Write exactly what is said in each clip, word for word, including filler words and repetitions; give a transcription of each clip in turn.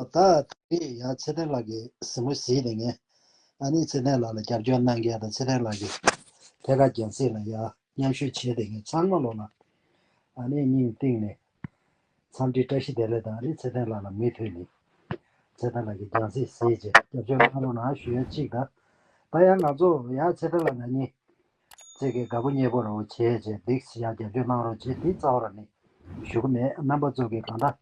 ད་དེ་ཡང་ཚེ་བརྟན་ལགས་ཀྱི་གཟིགས་མོ་གཟིགས་བསྡད་མཁན། ཨ་ནི་ཚེ་བརྟན་ལགས་ལ་རྒྱབ་སྐྱོར་གནང་མཁན་དང་ཚེ་བརྟན་ལགས་ཀྱི་ཐད་ཀར་རྒྱང་སྲིང་ལ་ཡང་མཉམ་ཞུགས་བྱས་བསྡད་མཁན་ཚང་མ་ལོ་ལ། ཨ་ནི་སྙིང་གཏིང་ནས་འཚམས་འདྲི་བཀྲ་ཤིས་བདེ་ལེགས་དང་ཨ་ནི་ཚེ་བརྟན་ལགས་ལ་མུ་མཐུད་ནས་ཚེ་བརྟན་ལགས་ཀྱི་རྒྱང་སྲིང་གཟིགས་བྱས་རྒྱབ་སྐྱོར་གནང་རོགས་གནང་ཞུ་ཡ་གཅིག་དང་། ད་ཡང་ང་ཚོ་ཡང་ཚེ་བརྟན་ལགས་ང་གཉིས་ཚེ་གི་དགའ་པོ་མཉེས་པོ་རོགས་བྱས་བྱས་འདི་ཡང་རྒྱབ་སྐྱོར་གནང་རོགས་བྱས་འདི་རྩ་བ་ར་ནས་ཞུ་གི་མེད། རྣམ་པ་ཚོ་གི་གང་ལྟར་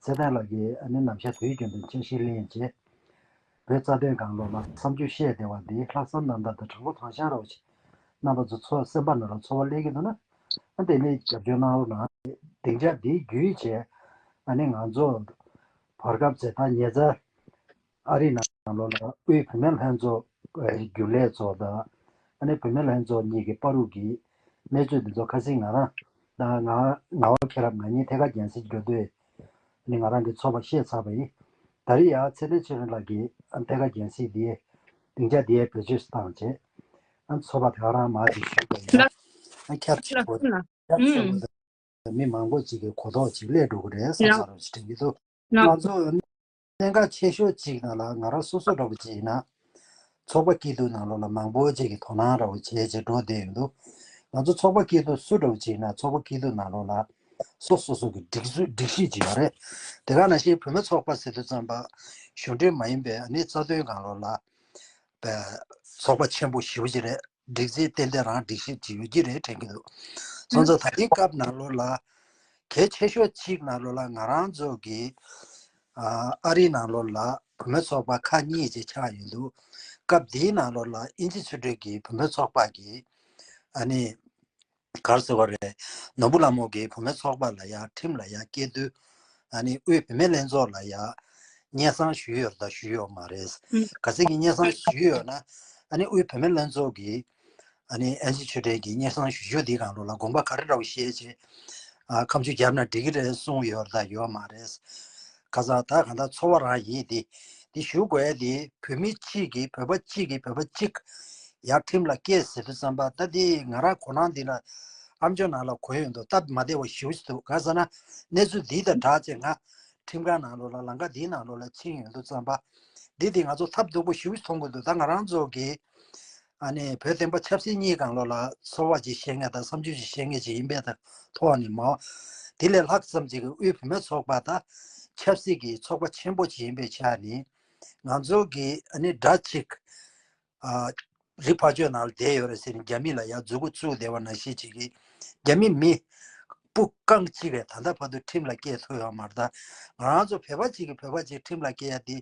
ཚེ་བརྟན་ལགས་ཀྱི་ཨ་ནི་ནམ་ཞག་དུས་རྒྱུན་དུ་འཆར་གཞི་ལེན་བྱས་བོད་རྩ་དོན་སྒང་ལོགས་ལ་བསམ་ཚུལ་བཤད་བདེ་བ་འདི་ལྷག་བསམ་རྣམ་དག་དང་དྲང་པོ་དྭངས་ཤིང་རོགས་བྱས་རྣམ་པ་ཚོ་ཚོ་སེམས་པ་ནང་ལ་ཚོར་བ་སླེབས་ཀྱི་འདུག་ན་ཨ་དེ་ནི་རྒྱབ་སྐྱོར་གནང་རོགས་གནང་། སྡིངས་ཆ་འདི་བརྒྱུད་བྱས་ཨ་ནི་ང་ཚོ་བར་སྐབས་ཚེ་ད་ཉེ་ཆར། ཨ་རིའི་ནང་ལོགས་ལ་དབུས་བུད་མེད་ལྷན་ཚོགས་རྒྱུན་ལས་ཚོ་དང་ཨ་ནི་བུད་མེད་ལྷན་ཚོགས་གཉིས་ཀྱི་བར་དུ་གི་གནས་ཚུལ་འདི་ཚོ་ཁ་སང་ང་རང་དང་ང་ངག་དབང་མཁྱེན་རབ་ང་གཉིས་ཐད་ཀར་རྒྱང་སྲིང་འགྲོ་དུས་ཨ་ནི་ང་རང་གི་ཚོགས་པ་བཤད་ཚར་བ་ཡིན། ད་རེས་ཡང་ཚེ་བརྟན་ཆོས་སྒྲོན་ལགས་ཀྱིས་ཨ་ནི་ཐད་ཀར་རྒྱང་སྲིང་འདི་སྡིངས་ཆ་འདི་བེད་སྤྱོད་བཏང་བྱས་ཨ་ནི་ཚོགས་པ་དེ་ག་རང་མར་ཅིག་ཞུས་པ་ཡིན་ན་ཨ་ཁྱབ་ཆེ་བོ་ཁྱབ་ཆེ་བོ་མི་མང་པོ་ཅིག་གི་གོ་རྟོགས་ཅིག་སླེབས་འགྲོ་གི་རེད་བསམ་ས་རོགས་ཅིག་དྲན་གྱི་འདུག་ང་ཚོ་གནད་འགག་ཆེ་ཤོས་ཅིག་ནང་ལ་ང་རང་སོ་སོ་འདྲ་པོ་ཅིག་ཡིན་ན་ཚོགས་པ་སྐྱིད་སྡུག་ནང་ལོགས་ལ་མང་པོ་ཅིག་གི་དོ་སྣང་འདྲ་པོ་བྱས་བྱས་འགྲོ་བསྡད་ཡོད་འདུག་ང་ཚོ་ཚོགས་པ་སྐྱིད་སྡུག་སུ་འདྲ་པོ་ཅིག་ཡིན་ན་ཚོགས་པ་སྐྱིད་སྡུག་ནང་ལོགས་ལ་སོ་སོ་སོ་གི་སྒྲིག་སྲོལ་སྒྲིག་གཞི་ཅིག་ཡོད་རེད། དེ་ག་ནང་བཞིན་བུད་མེད་ཚོགས་པ་ཟེར་དུས་ཙམ་པ་གཞུང་འབྲེལ་མ་ཡིན་པའི་ཨ་ནི་རྩ་དོན་སྒང་ལོགས་ལ། པའི་ཚོགས་པ་ཆེན་པོ་ཞེ་པོ་ཅིག་རེད། སྒྲིག་འཛུགས་ཏན་ཏན་རང་སྒྲིག་གཞི་ཅིག་ཡོད་ཀྱི་རེད་དྲན་གྱི་འདུག་སོང་ཙང་ད་ལྟའི་སྐབས་ནང་ལོགས་ལ་གལ་ཆེ་ཤོས་གཅིག་ནང་ལོགས་ལ་ང་རང་ཚོ་གི་ཨ་ཨ་རིའི་ནང་ལོགས་ལ་བུད་མེད་ཚོགས་པ་ཁག་གཉིས་ཅིག་ཆགས་ཡོད་འདུག་སྐབས་འདིའི་ནང་ལོགས་ལ་དབྱིན་ཇི་ཆོས་སྒྲོན་གྱི་བུད་མེད་ཚོགས་པ་གི་ཨ་ནི། ག་རེ་ཟེར་བ་རེད། ནོར་བུ་ལྷ་མོ་གིས་བུད་མེད་ཚོགས་པ་ལ་ཡང་ཁྲིམས་ལ་ཡང་སྐྱེལ་དུས། ཨ་ནི་དབུས་བུད་མེད་ལྷན་ཚོགས་ལ་ཡང་སྙན་སེང་ཞུས་ཡོད་དང་ཞུས་ཡོད་མ་རེད། ག་ཚད་ཀྱི་སྙན་སེང་ཞུས་ཡོད་ན། ཨ་ནི་དབུས་བུད་མེད་ལྷན་ཚོགས་ཀྱིས། ཨ་ནི་ཨེན་ཅི་ཆོས་སྒྲོན་གྱིས་སྙན་སེང་ཞུ་ཞུ་དེའི་སྒང་ལོགས་ལ་དགོངས་པ་ག་རེ་འདྲ་བོ་བཤད་བྱས། ཨ་ཁ་མཆུ་བརྒྱབ་ན་འགྲིག་གི་རེད་གསུངས་ཡོད་དང་ཡོད་མ་རེད། ཁ་སང་ད་གང་ལྟར་ཚོར་བ་རང་ཡིན་ཏེ། འདི་ཞུ་དགོས་ཡ་དེ་བོད་མི་གཅིག་གིས་བོད་པ་གཅིག་གིས་བོད་པ་གཅིག་ཡར་ཁྲིམས་ལ་སྐྱེལ་ཟེར་དུས་ཙམ་པ་ད་འདི་ང་རང་གོ་སྣང་འདི་ལ་ཨམ་ཅོག་ནང་ལ་གོ་ཡོང་འདུག་སྟབས་མ་བདེ་བ་ཞེ་པོ་ཅིག་འདུག་གང་ཟེར་ན་གནས་ཚུལ་འདི་དང་སྦྲགས་བྱས་ང་ཁྲིམས་ཁང་ནང་ལོགས་ལ་ལམ་ཁ་འདིའི་ནང་ལོགས་ལ་ཕྱིན་ཡོང་དུས་ཙམ་པ་འདི་འདི་ང་ཚོ་ཐབས་སྡུག་པོ་ཞེ་པོ་ཅིག་མཐོང་གི་འདུག་ད་ང་རང་ཚོ་གི་ཨ་ནི་བོད་བསྟན་པ་ཆབ་སྲིད་གཉིས་སྒང་ལོགས་ལ་ཚོར་བ་ཅིག་བཤད་མཁན་དང་བསམ་ཚུལ་ཅིག་བཤད་མཁན་ཅིག་ཡིན་པའི་ཐ་ཐོག་ནས་མ། དེ་ལས་ལྷག་ཙམ་ཅིག་གི་དབུས་བུད་མེད་ཚོགས་པ་དང་ཆབ་སྲིད་ཀྱི་ཚོགས་པ་ཆེན་པོ་ཅིག་ཡིན་པའི་ཆ་ནས་ང་ཚོ་གི་ཨ་ནི་དགྲ་གཅིག་ཨ་རི་ཕར་ཕྱོགས་ནང་ལ་བསྡད་ཡོད་རེད་ཟེར་ནས་རྒྱ་མི་ལ་ཡང་མཛུབ་གུ་བཙུགས་བསྡད་པ་ནང་བཞིན་ཅིག་གི་རྒྱ་མི་མི་སྤུ་རྐང་གཅིག་རེད་ད་ལྟ་བར་དུ་ཁྲིམས་ལ་སྐྱེལ་ཐུབ་ཡོད་མ་རེད། ད་ང་རང་ཚོ་བོད་པ་གཅིག་གིས་བོད་པ་གཅིག་ཁྲིམས་ལ་སྐྱེལ་ཡ་དེ།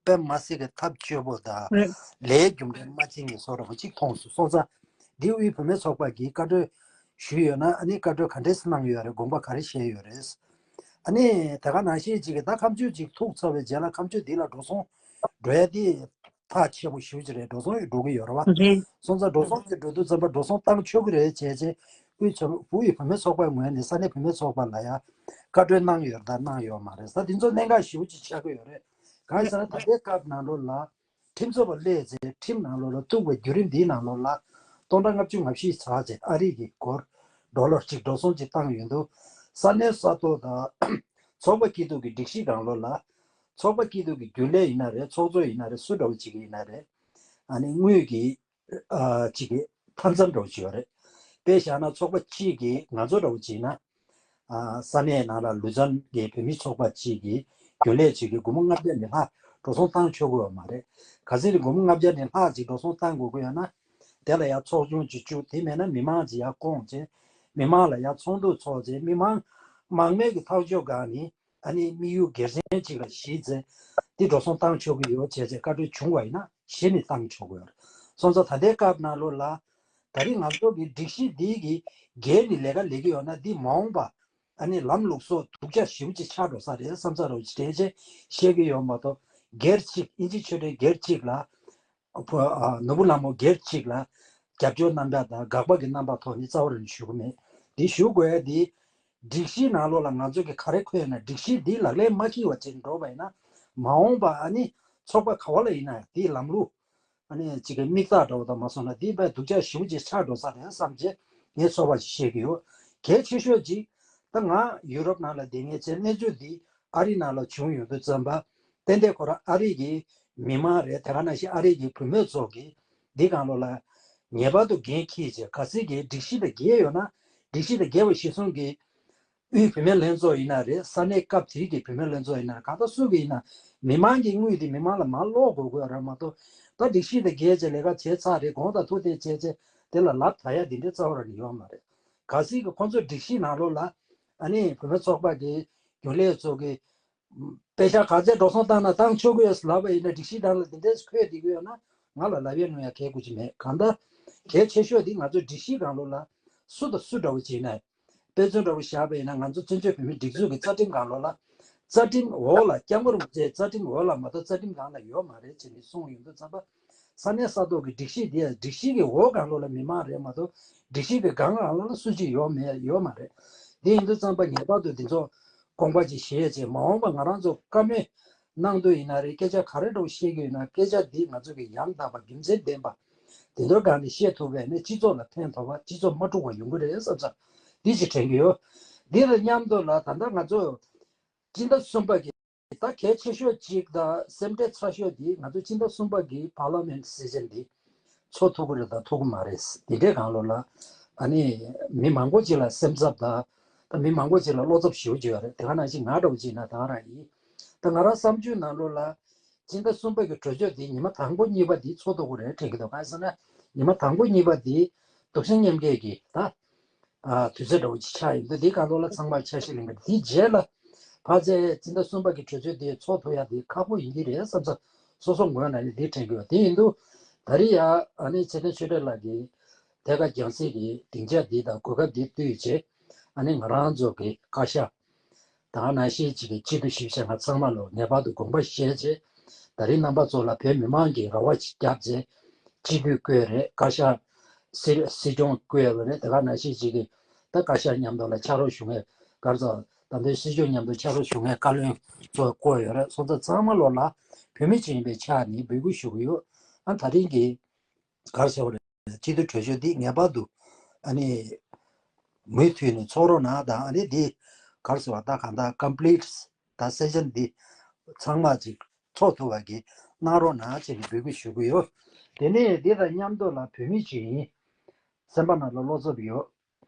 དཔེ་མ་སྲིད་ཀྱི་ཐབས་སྐྱོ་པོ་དང་ལས་རྒྱུ་འབྲས་མ་བྱེད་མཁན་བཟོ་འདྲ་པོ་ཅིག་མཐོང་སོང་། སོང་ཙང་འདི་དབུས་བུད་མེད་ཚོགས་པ་གིས་བཀའ་འཁྲོལ་ཞུས་ཡོད་ན་ཨ་ནི་བཀའ་འཁྲོལ་ག་འདྲས་གནང་ཡོད་རེད། དགོངས་པ་ག་རེ་བཞེས་ཡོད་རེད། ཨ་ནི་དེ་ག་ནང་བཞིན་ཅིག་གིས་ད་ཁ་མཆུ་ཅིག་ཐུག་ཚར་བའི་རྗེས་ལ་ཁ་མཆུ་འདི་ལ་འགྲོ་སོང་འགྲོ་ཡ་འདི་ཐག་ཆད་པོ་ཞེ་པོ་ཅིག་རེད། འགྲོ་སོང་ཡང་འགྲོ་གི་ཡོད་རེད་བ། སོང་ཙང་འགྲོ་སོང་དེ་འགྲོ་དུས་ཙམ་པ་འགྲོ་སོང་བཏང་ཆོག་གི་རེད་བྱས་བྱས་དབུས་ཚོ་དབུས་བུད་མེད་ཚོགས་པའི་ངོས་ནས་ས་གནས་བུད་མེད་ཚོགས་པ་ལ་ཡང་བཀའ་འཁྲོལ་གནང་ཡོད་རེད་ད་གནང་ཡོད་མ་རེད། ད་འདི་ཚོ་གནད་འགག་ཞེ་པོ་ཅིག་ཆགས་ཀྱི་ཡོད་རེད། གང་ཡིན་ཟེར་ན་ད་ལྟའི་སྐབས་ནང་ལོགས་ལ་ཁྲིམས་རྩོད་པ་སླེབས་ཚེ་ཁྲིམས་ནང་ལོགས་ལ་གཏུགས་པའི་བརྒྱུད་རིམ་འདིའི་ནང་ལོགས་ལ་སྟོང་ཕྲག་ལྔ་བཅུ་ང་བཞི་ཚར་རྗེས་ཨ་རི་གི་སྒོར་ཌོ་ལར་གཅིག་འགྲོ་སོང་གཅིག་བཏང་ཡོད་འདུག་ས་གནས་ས་ཐོག་དང་ཚོགས་པ་སྐྱིད་སྡུག་གི་སྒྲིག་གཞི་སྒང་ལོགས་ལ་ཚོགས་པ་སྐྱིད་སྡུག་གི་རྒྱུན་ལས་ཡིན་ན་རེད། ཚོགས་གཙོ་ཡིན་ན་རེད། སུ་འདྲ་བོ་ཅིག་ཡིན་ན་རེད། ཨ་ནི་དངུལ་གྱི་ཨ་ཅིག་གི་མཐའ་མཚམས་འདྲ་བོ་ཅིག་ཡོད་རེད། དཔེ་བཞག་ན་ཚོགས་པ་གཅིག་གིས་ང་ཚོ་འདྲ་བོ་ཅིག་ཡིན་ན། ཨ་ས་གནས་ནང་ལ་ལུས་རྩལ་གྱི་བོད་མི་ཚོགས་པ་གཅིག་གིས་རྒྱུན་ལས་གཅིག་གིས་སྒོར་མོ་ལྔ་བརྒྱ་ནས་ལྷག་འགྲོ་སོང་བཏང་ཆོག་གི་ཡོད་མ་རེད། ག་ཚོད་ནས་སྒོར་མོ་ལྔ་བརྒྱ་ནས་ལྷག་ཅིག་འགྲོ་སོང་བཏང་དགོས་ཀྱི་ཡོད་ན། དེ་ལ་ཡང་ཚོགས་ཆུང་ཅིག་བཙུགས། དེ་མེད་ན་མི་མང་ཅིག་ཡར་བསྐོངས་བྱས། མི་མང་ལ་ཡང་ཚོགས་འདུ་ཚོགས་བྱས། མི་མང་མང་མོས་ཀྱི་ཐག་གཅོད་སྒང་ནས་ཨ་ནི་དམིགས་ཡུལ་སྒེར་ཆེན་ཅིག་ལ་གཞི་བྱས་ཏེ་འགྲོ་སོང་བཏང་ཆོག་གི་ཡོད་བྱས་ཚེ་བཀའ་འཁྲོལ་བྱུང་བ་ཡིན་ན་གཞི་ནས་བཏང་ཆོག་གི་ཡོད་རེད། སོང་ཙང་ད་ལྟའི་སྐབས་ནང་ལོགས་ལ་ད་རེས་ང་ཚོ་གི་སྒྲིག་གཞི་འདི་གི་སྒེར་ནས་ལས་ཀ་ལས་ཀྱི་ཡོད་ན་འདི་མ་འོངས་པ་ཨ་ནི་ལམ་ལུགས་སོགས་སྡུག་ཅག་ཞེ་པོ་ཅིག་ཆགས་འགྲོ་ས་རེད་བསམ་ས་རོགས་ཅིག་དྲན་ཆེ་བཤད་ཀྱི་ཡོད་མ་གཏོགས་སྒེར་གཅིག་དབྱིན་ཇི་ཆོས་སྒྲོན་སྒེར་གཅིག་ལ། ཕོ་ཨ་ནོར་བུ་ལྷ་མོ་སྒེར་གཅིག་ལ་རྒྱབ་སྐྱོར་རྣམ་དག་དང་དགག་པ་གི་རྣམ་པ་ཐོག་ནས་རྩ་བ་རང་ཞུ་གི་མེད། འདི་ཞུ་དགོས་ཡ་འདི་སྒྲིག་གཞིའི་ནང་ལོགས་ལ་ང་ཚོ་གི་ག་རེ་འཁོད་ཡོད་ན་སྒྲིག་གཞི་འདི་ལག་ལེན་མ་འཁེལ་བ་བྱས་འགྲོ་བ་ཡིན་ན་མ་འོངས་པ་ཨ་ནི་ཚོགས་པ་ག་བ་ལ་ཡིན་ན་ཡང་དེའི་ལམ་ལུགས་ཨ་ནི་གཅིག་གི་དམིགས་རྟགས་འདྲ་བོ་དང་མ་སོང་ན་འདི་དཔེ་སྡུག་ཅག་ཞེ་པོ་ཅིག་ཆགས་འགྲོ་ས་རེད་བསམ་བྱས་ངས་ཚོར་བ་ཞིག་བཤད་ཀྱི་ཡོད། གལ་ཆེ་ཤོས་ཅིག་ད་ང་ཡུ་རོབ་ནང་ལ་བསྡད་མཁན་ཚོས་གནས་ཚུལ་འདི་ཨ་རི་ནང་ལ་བྱུང་ཡོང་དུས་ཙམ་པ་ ཏན་ཏན་ཁོ་རང་ཨ་རི་གི་མི་མང་རེད། དེ་ག་ནང་བཞིན་ཨ་རི་གི་བུད་མེད་ཚོ་གིས་འདི་སྒང་ལོགས་ལ་ངེས་པར་དུ་འགན་འཁྱེར་བྱས། གལ་སྲིད་ཀྱི་སྒྲིག་གཞི་དང་འགལ་ཡོད་ན། སྒྲིག་གཞི་དང་འགལ་བ་གཞིར་བཟུང་གི་དབུས་བུད་མེད་ལྷན་ཚོགས་ཡིན་ན་རེད། ས་གནས་སྐབས་དེའི་གི་བུད་མེད་ལྷན་ཚོགས་ཡིན་ན། གང་ལྟར་སུ་གི་ཡིན་ན་མི་མང་གི་དངུལ་དེ་མི་མང་ལ་མར་སློག་དགོས་དགོས་རེད་མ་གཏོགས། ད་སྒྲིག་གཞི་དང་འགལ་བྱས་ལས་ཀ་བྱས་ཚར་རེད། དགོངས་དག་ཐུགས་བདེ་བྱས་བྱས་དེ་ལ་ལབ་ད་ཡ་དེ་འདྲའི་རྩ་བ་རང་ཡོད་མ་རེད། གལ་སྲིད་ཀྱི་ཁོང་ཚོའི་སྒྲིག་གཞི་ནང་ལོགས་ལ་ཨ་ནི་བུད་མེད་ཚོགས་པ་གི་རྒྱུན་ལས་ཚོ་གི་དཔེ་ཆ་ག་ཚད་འགྲོ་སོང་བཏང་ན་བཏང་ཆོག་གི་ཡོད་ལབ་པ་ཡིན་ན། སྒྲིག་གཞི་ནང་ལ་འདི་འདྲས་འཁོད་བསྡད་ཀྱི་ཡོད་ན་ང་ལ་ལབ་ཡས་གནང་ཡ་གལ་དགོས་ཀྱི་མེད། གང་ལྟར་གལ་ཆེ་ཤོས་འདི་ང་ཚོ་སྒྲིག་གཞི་སྒང་ལོགས་ལ་སུ་དང་སུ་འདྲ་བོ་བྱས་ན། དཔེ་མཚོན་འདྲ་བོ་བཞག་པ་ཡིན་ན། ང་ཚོ་བཙན་བྱོལ་བོད་མིའི་སྒྲིག་འཛུགས་ཀྱི་རྩ་ཁྲིམས་སྒང་ལོགས་ལ། རྩ་ཁྲིམས་འོག་ལ། སྐྱབས་མགོན་རིན་པོ་ཆེའི་རྩ་ཁྲིམས་འོག་ལ་མ་གཏོགས་རྩ་ཁྲིམས་སྒང་ལ་ཡོད་མ་རེད་ཅེས་ནས་གསུངས་ཡོང་དུས་ཙམ་པ། ས་གནས་ས་ཐོག་གི་སྒྲིག་གཞི་འདི་ཡང་སྒྲིག་གཞི་གི་འོག་སྒང་ལོགས་ལ་མི་མང་རེད་མ་གཏོགས། སྒྲིག་གཞི་གི་སྒང་སྒང་ལོགས་ལ་སུ་གཅིག་ཡོད་མེད་ཡོད་མ་རེད། འདི་ཡིན་དུས་ཙམ་པ་ངེས་པར་དུ་འདི་ཚོ་དགོངས་པ་ཅིག་བཞེས་བྱས། མ་འོངས་པ་ང་རང་ཚོ་བཀའ་མོལ་གནང་དུས་ཡིན་ན་རེད། སྐད་ཆ་ག་རེ་འདྲ་བོ་བཤད་ཀྱི་ཡོད་ན། སྐད་ཆ་འདི་ང་ཚོ་གི་ཡང་དག་པ་རྒྱུ་མཚན་ལྡན་པ་དེ་ཚོའི་སྒང་ནས་བཤད་ཐུབ་པ་ཡིན་ན་སྤྱི་ཚོགས་ལ་ཕན་ཐོགས་པ། སྤྱི་ཚོགས་མ་དཀྲུགས་པ་ཡོང་གི་རེད་བསམ་ཙང་འདི་ཅིག་དྲན་གྱི་ཡོད། འདི་དང་མཉམ་དུ་ལ་ད་ལྟ་ང་ཚོ་སྤྱི་ཟླ་གསུམ་པ་གི་ད་གལ་ཆེ་ཤོས་གཅིག་དང་སེམས་ཁྲལ་ཚ་ཤོས་འདི་ང་ཚོ་སྤྱི་ཟླ་གསུམ་པ་གི་པར་ལི་མེན་ཊི་སེ་ཤན་འདི་ཚོགས་ཐུབ་ཀྱི་རེད་དང་ཐུབ་ཀྱི་མ་རེད། འདི་འདྲའི་སྒང་ལོགས་ལ་ཨ་ནི་མི་མང་པོ་ཅིག་ལ་སེམས་འཚབ་དང་། ད་མི་མང་པོ་ཅིག་ལ་བློ་འཚབ་ཞེ་པོ་ཅིག་ཡོད་རེད། དེ་ག་ནང་བཞིན་ང་འདྲ་བོ་ཅིག་ཡིན་ན་ད་ག་རང་ཡིན། ད་ང་རང་བསམ་ཚུལ་ནང་ལོགས་ལ་སྤྱི་ཟླ་གསུམ་པ་གི་གྲོས་ཆོད་འདི་ཉི་མ་དང་པོ་གཉིས་པ་འདི་ཚོགས་ཐུབ་ཀྱི་རེད་དྲན་གྱི་འདུག་གང་ཡིན་ཟེར་ན་ཉི་མ་དང་པོ་གཉིས་པ་འདི་སྡུག་ཅག་མཉམ་སྐྱེད་ཀྱི་ད་ཨ་དུས་ཚོད་འདྲ་བོ་ཅིག་ཆགས་ཡོད་འདུག་འདི་སྒང་ལོགས་ལ་ཚང་མར་ཆ་ཤས་ལེན་གྱི་རེད། དེའི་རྗེས་ལ་ཕར་ཚད་སྤྱི་ཟླ་གསུམ་པ་གི་གྲོས་ཆོད་དེ་ཚོགས་ཐུབ་ཡ་དེ་ཁག་པོ་ཡིན་གྱི་རེད་བསམ་ས་སོ་སོ་ངོས་ནས་ནི་དེ་དྲན་གྱི་ཡོད། དེ་ཡིན་དུས་ད་རེས་ཡ་ཨ་ནི་ཚེ་བརྟན་ཆོས་གྲགས་ལགས་ཀྱིས་ཐད་ཀར་རྒྱང་སྲིང་གི་སྡིངས་ཆ་འདི་དང་གོ་སྐབས་འདི་བཏོན་བྱས། ཨ་ནི་ང་རང་ཚོ་གི་བཀའ་ཤག་དང་ནང་བཞིན་ཅིག་གི་སྤྱི་འཐུས་ཞིབ་བཤེར་ཁང་ཚང་མ་ལ་ངེས་པར་དུ་དགོངས་པ་བཞེས་བྱས། ད་རེས་རྣམ་པ་ཚོ་ལ་བོད་མི་མང་གིས་རེ་བ་ཅིག་བརྒྱབ་བྱས། སྤྱི་འཐུས་བསྐོས་རེད། བཀའ་ཤག་སྲིད་སྲིད་སྐྱོང་བསྐོས་པ་རེད། དེ་ག་ནང་བཞིན་ཅིག་གི་ད་བཀའ་ཤག་མཉམ་དུ་ལ་ཕྱག་རོགས་ཞུ་མཁན་ག་རེ་ཟེར། ད་ལྟའི་སྲིད་སྐྱོང་མཉམ་དུ་ཕྱག་རོགས་ཞུ་མཁན་བཀའ་བློན་ཚོ་བསྐོས་ཡོད་རེད། སོང་ཙང་ཚང་མ་ལོ་ལ་བོད་མི་ཅིག་ཡིན་པའི་ཆ་ནས་འབོད་སྐུལ་ཞུ་གི་ཡོད། ཨ་ད་རིང་གི་ག་རེ་ཟེར་བ་རེད། སྤྱི་འཐུས་གྲོས་ཆོད་འདི་ངེས་པར་དུ་ཨ་ནི་མུ་མཐུད་ནས་ཚོགས་རོགས་གནང་དང་། ཨ་ནི་འདི་ག་རེ་ཟེར་བ། ད་གང་ལྟར་ཀམ་པི་ལིཊ་ད་སེ་ཤན་འདི་ཚང་མ་ཅིག་ཚོགས་ཐུབ་པ་གི་གནང་རོགས་གནང་བྱས་ནས་འབོད་སྐུལ་ཞུ་གི་ཡོད། དེ་ནས་འདི་དང་མཉམ་དུ་ལ་བོད་མི་ཅིག་ཡིན། སེམས་པ་ནང་ལ་བློ་འཚབ་ཡོད།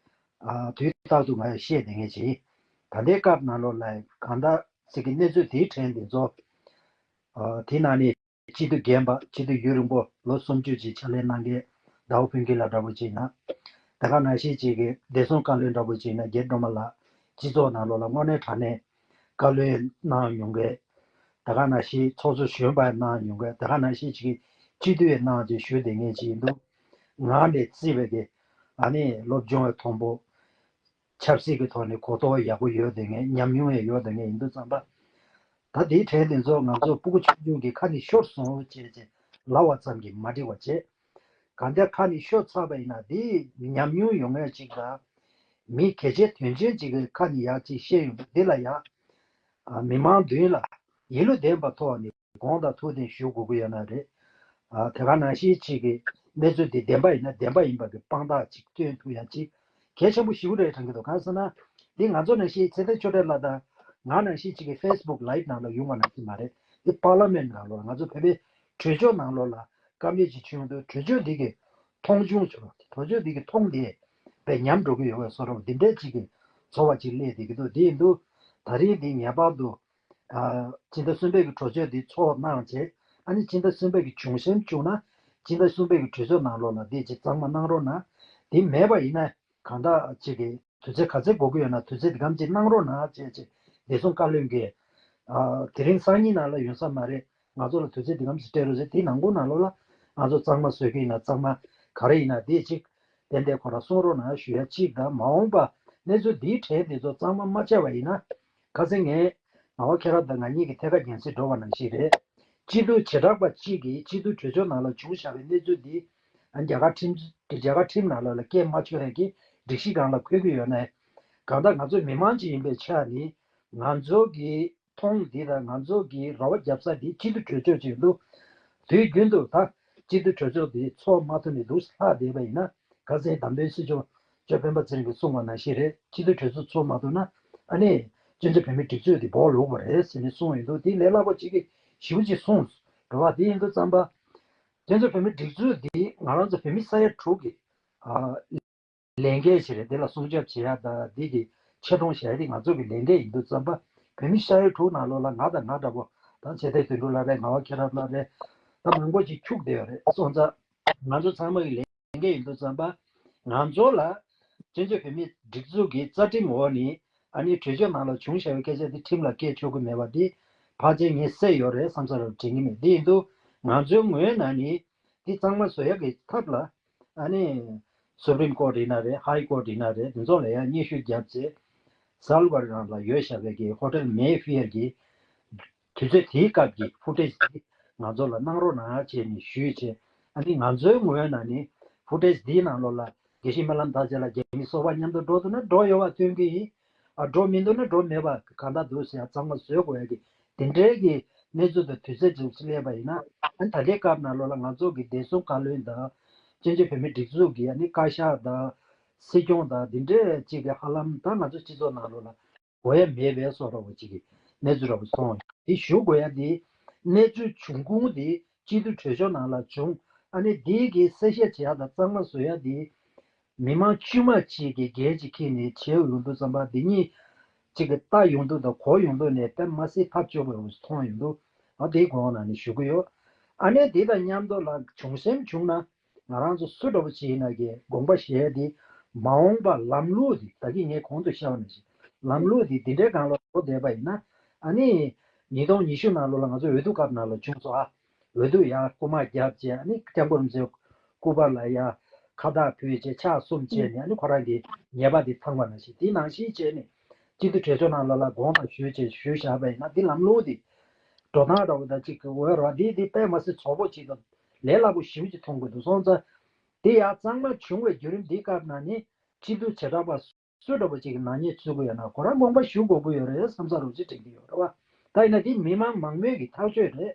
ཨ་དུས་རྟག་ཏུ་ང་ཡང་བཤད་བསྡད་མཁན་ཅིག་ཡིན། ད་ལྟའི་སྐབས་ནང་ལོགས་ལ་གང་ལྟར་ཅིག་གི་གནས་ཚུལ་དེའི་ཕྲན་དེ་ཚོ་ཨ་དེ་ནང་ནས་སྤྱི་འཐུས་རྒན་པ། སྤྱི་འཐུས་ཡུན་རིང་པོ་ལོ་སུམ་ཅུ་ཅིག་ཕྱག་ལས་གནང་མཁན་ཟླ་བ་ཕུན་སྐྱིད་ལགས་འདྲ་པོ་ཅིག་ཡིན་ན། དེ་ག་ནང་བཞིན་ཅིག་གི་བདེ་སྲུང་བཀའ་བློན་འདྲ་པོ་ཅིག་ཡིན་ན། རྒྱལ་སྒྲོལ་མ་ལགས་སྤྱི་ཚོགས་ནང་ལོགས་ལ་དངོས་གནས་དྲང་གནས་བཀའ་བློན་གནང་མྱོང་མཁན། དེ་ག་ནང་བཞིན་ཚོགས་གཙོ་གཞོན་པ་གནང་མྱོང་མཁན། དེ་ག་ནང་བཞིན་ཅིག་གི་སྤྱི་འཐུས་གནང་བྱས་བཞུགས་བསྡད་མཁན་ཅིག་ཡིན་འདུག་ངག་ནས་བརྩིས་པའི་གི་ཨ་ནི་སློབ་སྦྱོང་མཐོན་པོ། ཆབ་སྲིད་ཀྱི་ཐོག་ནས་གོ་རྟོགས་ཡག་པོ་ཡོད་བསྡད་མཁན། ཉམས་མྱོང་ཡང་ཡོད་བསྡད་མཁན་ཡིན་དུས་ཙམ་པ། ད་དེའི་གྲས་དེ་ཚོ་ང་ཚོ་སྤུ་གུ་ཆུང་ཆུང་གི་ཁ་ནས་ཤོར་སོང་བྱས་བྱས་ལབ་པ་ཙམ་གྱིས་མ་འགྲིག་པ་བྱས། གང་ལྟར་ཁ་ནས་ཤོར་ཚར་བ་ཡིན་ན་དེ་ཉམས་མྱོང་ཡོད་མཁན་ཅིག་དང་། མི་གལ་ཆེ་དོན་ཆེན་ཅིག་གི་ཁ་ནས་ཡར་ཅིག་བཤད་ཡོང་དུས་དེ་ལ་ཡང་ཨ་མི་མང་མདུན་ལ་ཡིད་བློ་ལྡན་པ་ཐོག་ནས་དགོངས་དག་ཐུགས་བདེན་ཞུ་དགོས་ཀྱི་ཡོད་ན་རེད། ཨ་དེ་ག་ནང་བཞིན་ཅིག་གི་གནས་ཚུལ་དེ་བདེན་པ་ཡིན་ན་བདེན་པ་ཡིན་པ་གི་དཔང་རྟགས་ཅིག་སྟོན་ཐུབ་ཡ་ཅིག་གལ་ཆེན་པོ་ཞེ་པོ་རེད་དྲན་གྱི་འདུག་གང་ཟེར་ན་འདི་ང་ཚོ་ནང་བཞིན་ཚེ་བརྟན་ཆོས་གྲགས་ལགས་དང་ང་ནང་བཞིན་ཅིག་གི་ཕེ་སི་བུག་ལའིབ་ནང་ལ་ཡོང་བ་ནང་བཞིན་མ་རེད། འདི་པར་ལི་མེན་ཊི་ནང་ལོགས་ལ་ང་ཚོ་བོད་པའི་གྲོས་ཚོགས་ནང་ལོགས་ལ་བཀའ་མོལ་ཅིག་བྱུང་དུས་གྲོས་ཚོགས་འདི་གི་མཐོང་ཆུང་བྱུང་། གྲོས་ཚོགས་འདི་གི་མཐོང་དེ་བས་ཉམས་འགྲོ་གི་ཡོད་པའི་བཟོ་འདྲ་འདི་འདྲའི་ཅིག་གི་ཚོར་བ་ཅིག་སླེབས་བསྡད་ཀྱི་འདུག་དེ་ཡིན་དུས་ད་རིང་འདི་ངེས་པར་དུ། ཨ་སྤྱི་ཟླ་གསུམ་པའི་གི་གྲོས་ཆོད་འདི་ཚོགས་གནང་བྱས། ཨ་ནི་སྤྱི་ཟླ་གསུམ་པའི་གི་གཞུང་གཤམ་བཅུག་ན་སྤྱི་ཟླ་གསུམ་པའི་གི་གྲོས་ཚོགས་ནང་ལོགས་ལ་འདི་ཅིག་གཙང་མ་གནང་རོགས་གནང་། འདི་མེད་པ་ཡིན་ན་གང་ལྟར་ཅིག་གི་དུས་ཚོད་ག་ཚད་འགོར་གི་ཡོད་ན་དུས་ཚོད་འདི་གམ་ཅིག་གནང་རོགས་གནང་བྱས་བྱས་བདེ་སྲུང་བཀའ་བློན་གྱིས་ཨ་དེ་རིང་སང་ཉིན་ནང་ལ་ཡོང་ས་མ་རེད། ང་ཚོ་ལ་དུས་ཚོད་འདི་གམ་ཅིག་སྤྲད་རོགས་བྱས། དེའི་ནང་ཁུལ་ནང་ལོགས་ལ་ང་ཚོ་གཙང་མ་བཟོ་གི་ཡིན་ན་གཙང་མ་ག་རེ་ཡིན་ན་འདི་ཅིག་ཏན་ཏན་ཁོ་རང་གསུང་རོགས་གནང་ཞུ་ཡ་གཅིག་དང་། མ་འོངས་པ་གནས་ཚུལ་འདིའི་གྲས་འདི་ཚོ་གཙང་མ་མ་བྱས་པ་ཡིན་ན། ཁ་སང་ངས་ངག་དབང་ཁྱེད་རང་དང་ང་གཉིས་ཀྱིས་ཐད་ཀར་རྒྱང་སྲིང་འགྲོ་བ་ནང་བཞིན་རེད། སྤྱི་འཐུས་བྱེ་བྲག་པ་གཅིག་གིས་སྤྱི་འཐུས་གྲོས་ཚོགས་ནང་ལ་བྱུང་བཞག་པའི་གནས་ཚུལ་འདི་རྒྱ་གར་ཁྲིམས་རྒྱ་གར་ཁྲིམས་ནང་ལོགས་ལ་སྐད་མ་ཆོད་ཡ་གི་སྒྲིག་གཞི་སྒང་ལ་འཁོད་ཀྱི་ཡོད་ན། གང་ལྟར་ང་ཚོ་མི་མང་ཅིག་ཡིན་པའི་ཆ་ནས་ང་ཚོ་གི་མཐོང་འདི་དང་ང་ཚོ་གི་རེ་བ་རྒྱབ་ས་འདི་སྤྱི་འཐུས་གྲོས་ཚོགས་ཅིག་འདུག་དུས་རྒྱུན་དུ་ད་སྤྱི་འཐུས་གྲོས་ཚོགས་འདི་ཚོགས་མ་ཐུབ་ནས་འདུག་ལྷག་བསྡད་པ་ཡིན་ན། ཁ་སང་བདམས་ཐོན་སྲིད་སྐྱོང་ལྕམ་སྤེན་པ་ཚེ་རིང་གིས་གསུངས་པ་ནང་བཞིན་རེད། སྤྱི་འཐུས་གྲོས་ཚོགས་ཚོགས་མ་ཐུབ་ན་ཨ་ནི་བཙན་བྱོལ་བོད་མིའི་སྒྲིག་འཛུགས་འདི་སྦོག་ལུག་པ་རེད་ཟེར་ནས་གསུངས་ཡོད་འདུག་དེ་ལས་སླ་པོ་གཅིག་ ཞེ་པོ་ཅིག་གསུངས་འགྲོ་བ་དེ་ཡིན་དུས་ཙམ་པ། བཙན་བྱོལ་བོད་མིའི་སྒྲིག་འཛུགས་འདི་ང་རང་ཚོ་བོད་མི་ས་ཡ་དྲུག་གི་ཨ་ལས་འགན་ཞིག་རེད། དེ་ལ་སྲུང་སྐྱོབ་བྱེད་ཡ་དང་འདི་གི་ཆེ་མཐོང་བྱེད་ཡ་དེ་ང་ཚོ་གི་ལས་འགན་ཡིན་དུས་ཙམ་པ། བོད་མི་ས་ཡ་དྲུག་ནང་ལོགས་ལ་ང་དང་ང་འདྲ་པོ་དང་ཚེ་བརྟན་དོན་གྲུབ་ལགས་རེད། ངག་དབང་མཁྱེན་རབ་ལགས་རེད། ད་མང་པོ་ཅིག་འཁྱུག་བསྡད་ཡོད་རེད། སོང་ཙང་ང་ཚོ་ཚང་མ་གི་ལས་འགན་ཡིན་དུས་ཙམ་པ། ང་ཚོ་ལ་བཙན་བྱོལ་བོད་མིའི་སྒྲིག་འཛུགས་ཀྱི་རྩ་ཁྲིམས་འོག་ནས་ཨ་ནི་གྲོས་ཆོད་ནང་ལ་བྱུང་བཞག་པའི་སྐད་ཆ་དེ་ཁྲིམས་ལ་བཀལ་ཆོག་གི་མེད་པ་དེ་ཕལ་ཆེར་ངས་གསལ་ཡོད་རེད་བསམ་ས་རུ་དྲན་གྱི་མེད། དེ་ཡིན་དུས་ང་ཚོའི་ངོས་ནས་ནི་དེ་གཙང་མ་བཟོ་ཡག་གི་ཐབས་ལ་ཨ་ནི་Supreme Court ཡིན་ན་རེད། High Court ཡིན་ན་རེད། དེ་ཚོ་ལ་ཡང་སྙན་ཞུ་བརྒྱབ་རྗེས། སལ་ཝར་རང་ལ་ཡོད་བཞག་པའི་གི་Hotel Mayfair གི་དུས་ཚོད་དེའི་སྐབས་ཀྱི་ཕུ་ཊེཇ་དེ་ང་ཚོ་ལ་གནང་རོགས་གནང་བྱས་ནས་ཞུས་བྱས། ཨ་ནི་ང་ཚོའི་ངོས་ནས་ནི་ཕུ་ཊེཇ་དེའི་ནང་ལོགས་ལ་དགེ་བཤེས་སྨོན་ལམ་དར་རྒྱས་ལ་རྒྱ་མི་སོ་པ་མཉམ་དུ་འགྲོ་ཐུབ་ན་འགྲོ་ཡོད་པ་སྟོན་གྱི་ཡིན། ཨ་འགྲོ་མི་འདུག་ན་འགྲོ་མེད་པ་གང་ལྟར་འདུག་ཟེར་ཡ་གཙང་མ་བཟོ་དགོས་ཡ་གི་དེ་འདྲའི་གི་གནས་ཚུལ་དང་དུས་ཚོད་ཅིག་སླེབས་པ་ཡིན་ན། ཨ་ནི་ད་ལྟའི་སྐབས་ནང་ལོགས་ལ་ང་ཚོ་གི་བདེ་སྲུང་བཀའ་བློན་དང་བཙན་བྱོལ་བོད་མིའི་སྒྲིག་འཛུགས་ཀྱི་ཨ་ནི་བཀའ་ཤག་དང་སྲིད་སྐྱོང་དང་དེ་འདྲའི་ཅིག་གི་ཧ་ལམ་ད་ང་ཚོ་སྤྱི་ཚོགས་ནང་ལོགས་ལ་གོ་ཡ་མེད་པའི་བཟོ་འདྲ་བོ་ཅིག་གི་གནས་ཚུལ་འདྲ་བོ་སོང་། དེ་ཞུ་དགོས་ཡ་དེ་གནས་ཚུལ་འབྱུང་ཁུངས་དེ་སྤྱི་འཐུས་གྲོས་ཆོད་ནང་ལ་བྱུང་། ཨ་ནི་དེ་གི་གསལ་བཤད་བྱེད་ཡ་དང་གཙང་མ་བཟོ་ཡ་དེ་མི་མང་དཀྱུས་མ་གཅིག་གི་འགན་ཅིག་འཁྱེར་ནས་བྱས་ཡོང་དུས་ཙམ་པ། དེ་གཉིས་གཅིག་གི་ལྟ་ཡོང་དུས་དང་གོ་ཡོང་དུས་ནས་དཔེ་མ་སྲིད་ཐབས་སྐྱོ་པོ་ཡོང་མཐོང་ཡོང་དུས། ཨ་དེའི་སྒོ་ནས་ནི་ཞུ་གི་ཡོད། ཨ་ནི་དེ་དང་མཉམ་དུ་ལ་བྱུང་སེམས་བྱུང་ན། ང་རང་ཚོ་སུ་འདྲ་པོ་ཅིག་ཡིན་ན་གི་དགོངས་པ་བཞེས་ཏེ་མ་འོངས་པ་ལམ་ལུགས་འདི་ད་གིན་ངས་གོང་དུ་བཤད་པ་ནང་བཞིན་ལམ་ལུགས་འདི་འདི་འདྲའི་སྒང་ལ་འགྲོ་བསྡད་པ་ཡིན་ན། ཨ་ནི་ཉིས་སྟོང་ཉི་ཤུ་ནང་ལོགས་ལ་ང་ཚོ་འོས་བསྡུ་སྐབས་ནང་ལ་བྱུང་སོང་ཨ། འོས་བསྡུ་ཡ་རྐུ་མ་བརྒྱབ་བྱས། ཨ་ནི་སྐྱབས་མགོན་རིན་པོ་ཆེ་སྐུ་པར་ལ་ཡ་ཁ་བཏགས་ཕུལ་བྱས་ཕྱག་གསུམ་བྱས་ནས། ཨ་ནི་ཁོ་རང་གི་ཉེས་པ་འདི་ཚང་བ་ནང་བཞིན་དེ་ནང་བཞིན་བྱས་ནས་སྤྱི་འཐུས་གྲོས་ཚོགས་ནང་ལོགས་ལ་དགོངས་དག་ཞུས་བྱས་ཞུས་བཞག་པ་ཡིན་ན། འདི་ལམ་ལུགས་འདི་འགྲོ་སྟངས་འདྲ་པོ་དང་གཅིག་གི་འོས་རོགས་འདི་འདི་དཔེ་མ་སྲིད་བཙོག་པོ་ཅིག་དང་ལས་སླ་པོ་ཞེ་པོ་ཅིག་མཐོང་གི་འདུག་སོང་ཙང་། དེ་ཡང་གཙང་མ་བྱུང་བའི་བརྒྱུད་རིམ་འདིའི་སྐབས་ནང་ནས་སྤྱི་འཐུས་བྱེ་བྲག་པ་སུ་འདྲ་པོ་ཅིག་གི་ནག་ཉེས་ཚུད་ཀྱི་ཡོད་ན་ཁོ་རང་དགོངས་པ་ཞུ་དགོས་ཀྱི་ཡོད་རེད་བསམ་ས་རོགས་ཅིག་དྲན་གྱི་ཡོད་རེད་བ། ད་ཡིན་ན་འདི་མི་མང་མང་མོས་ཀྱི་ཐག་གཅོད་རེད།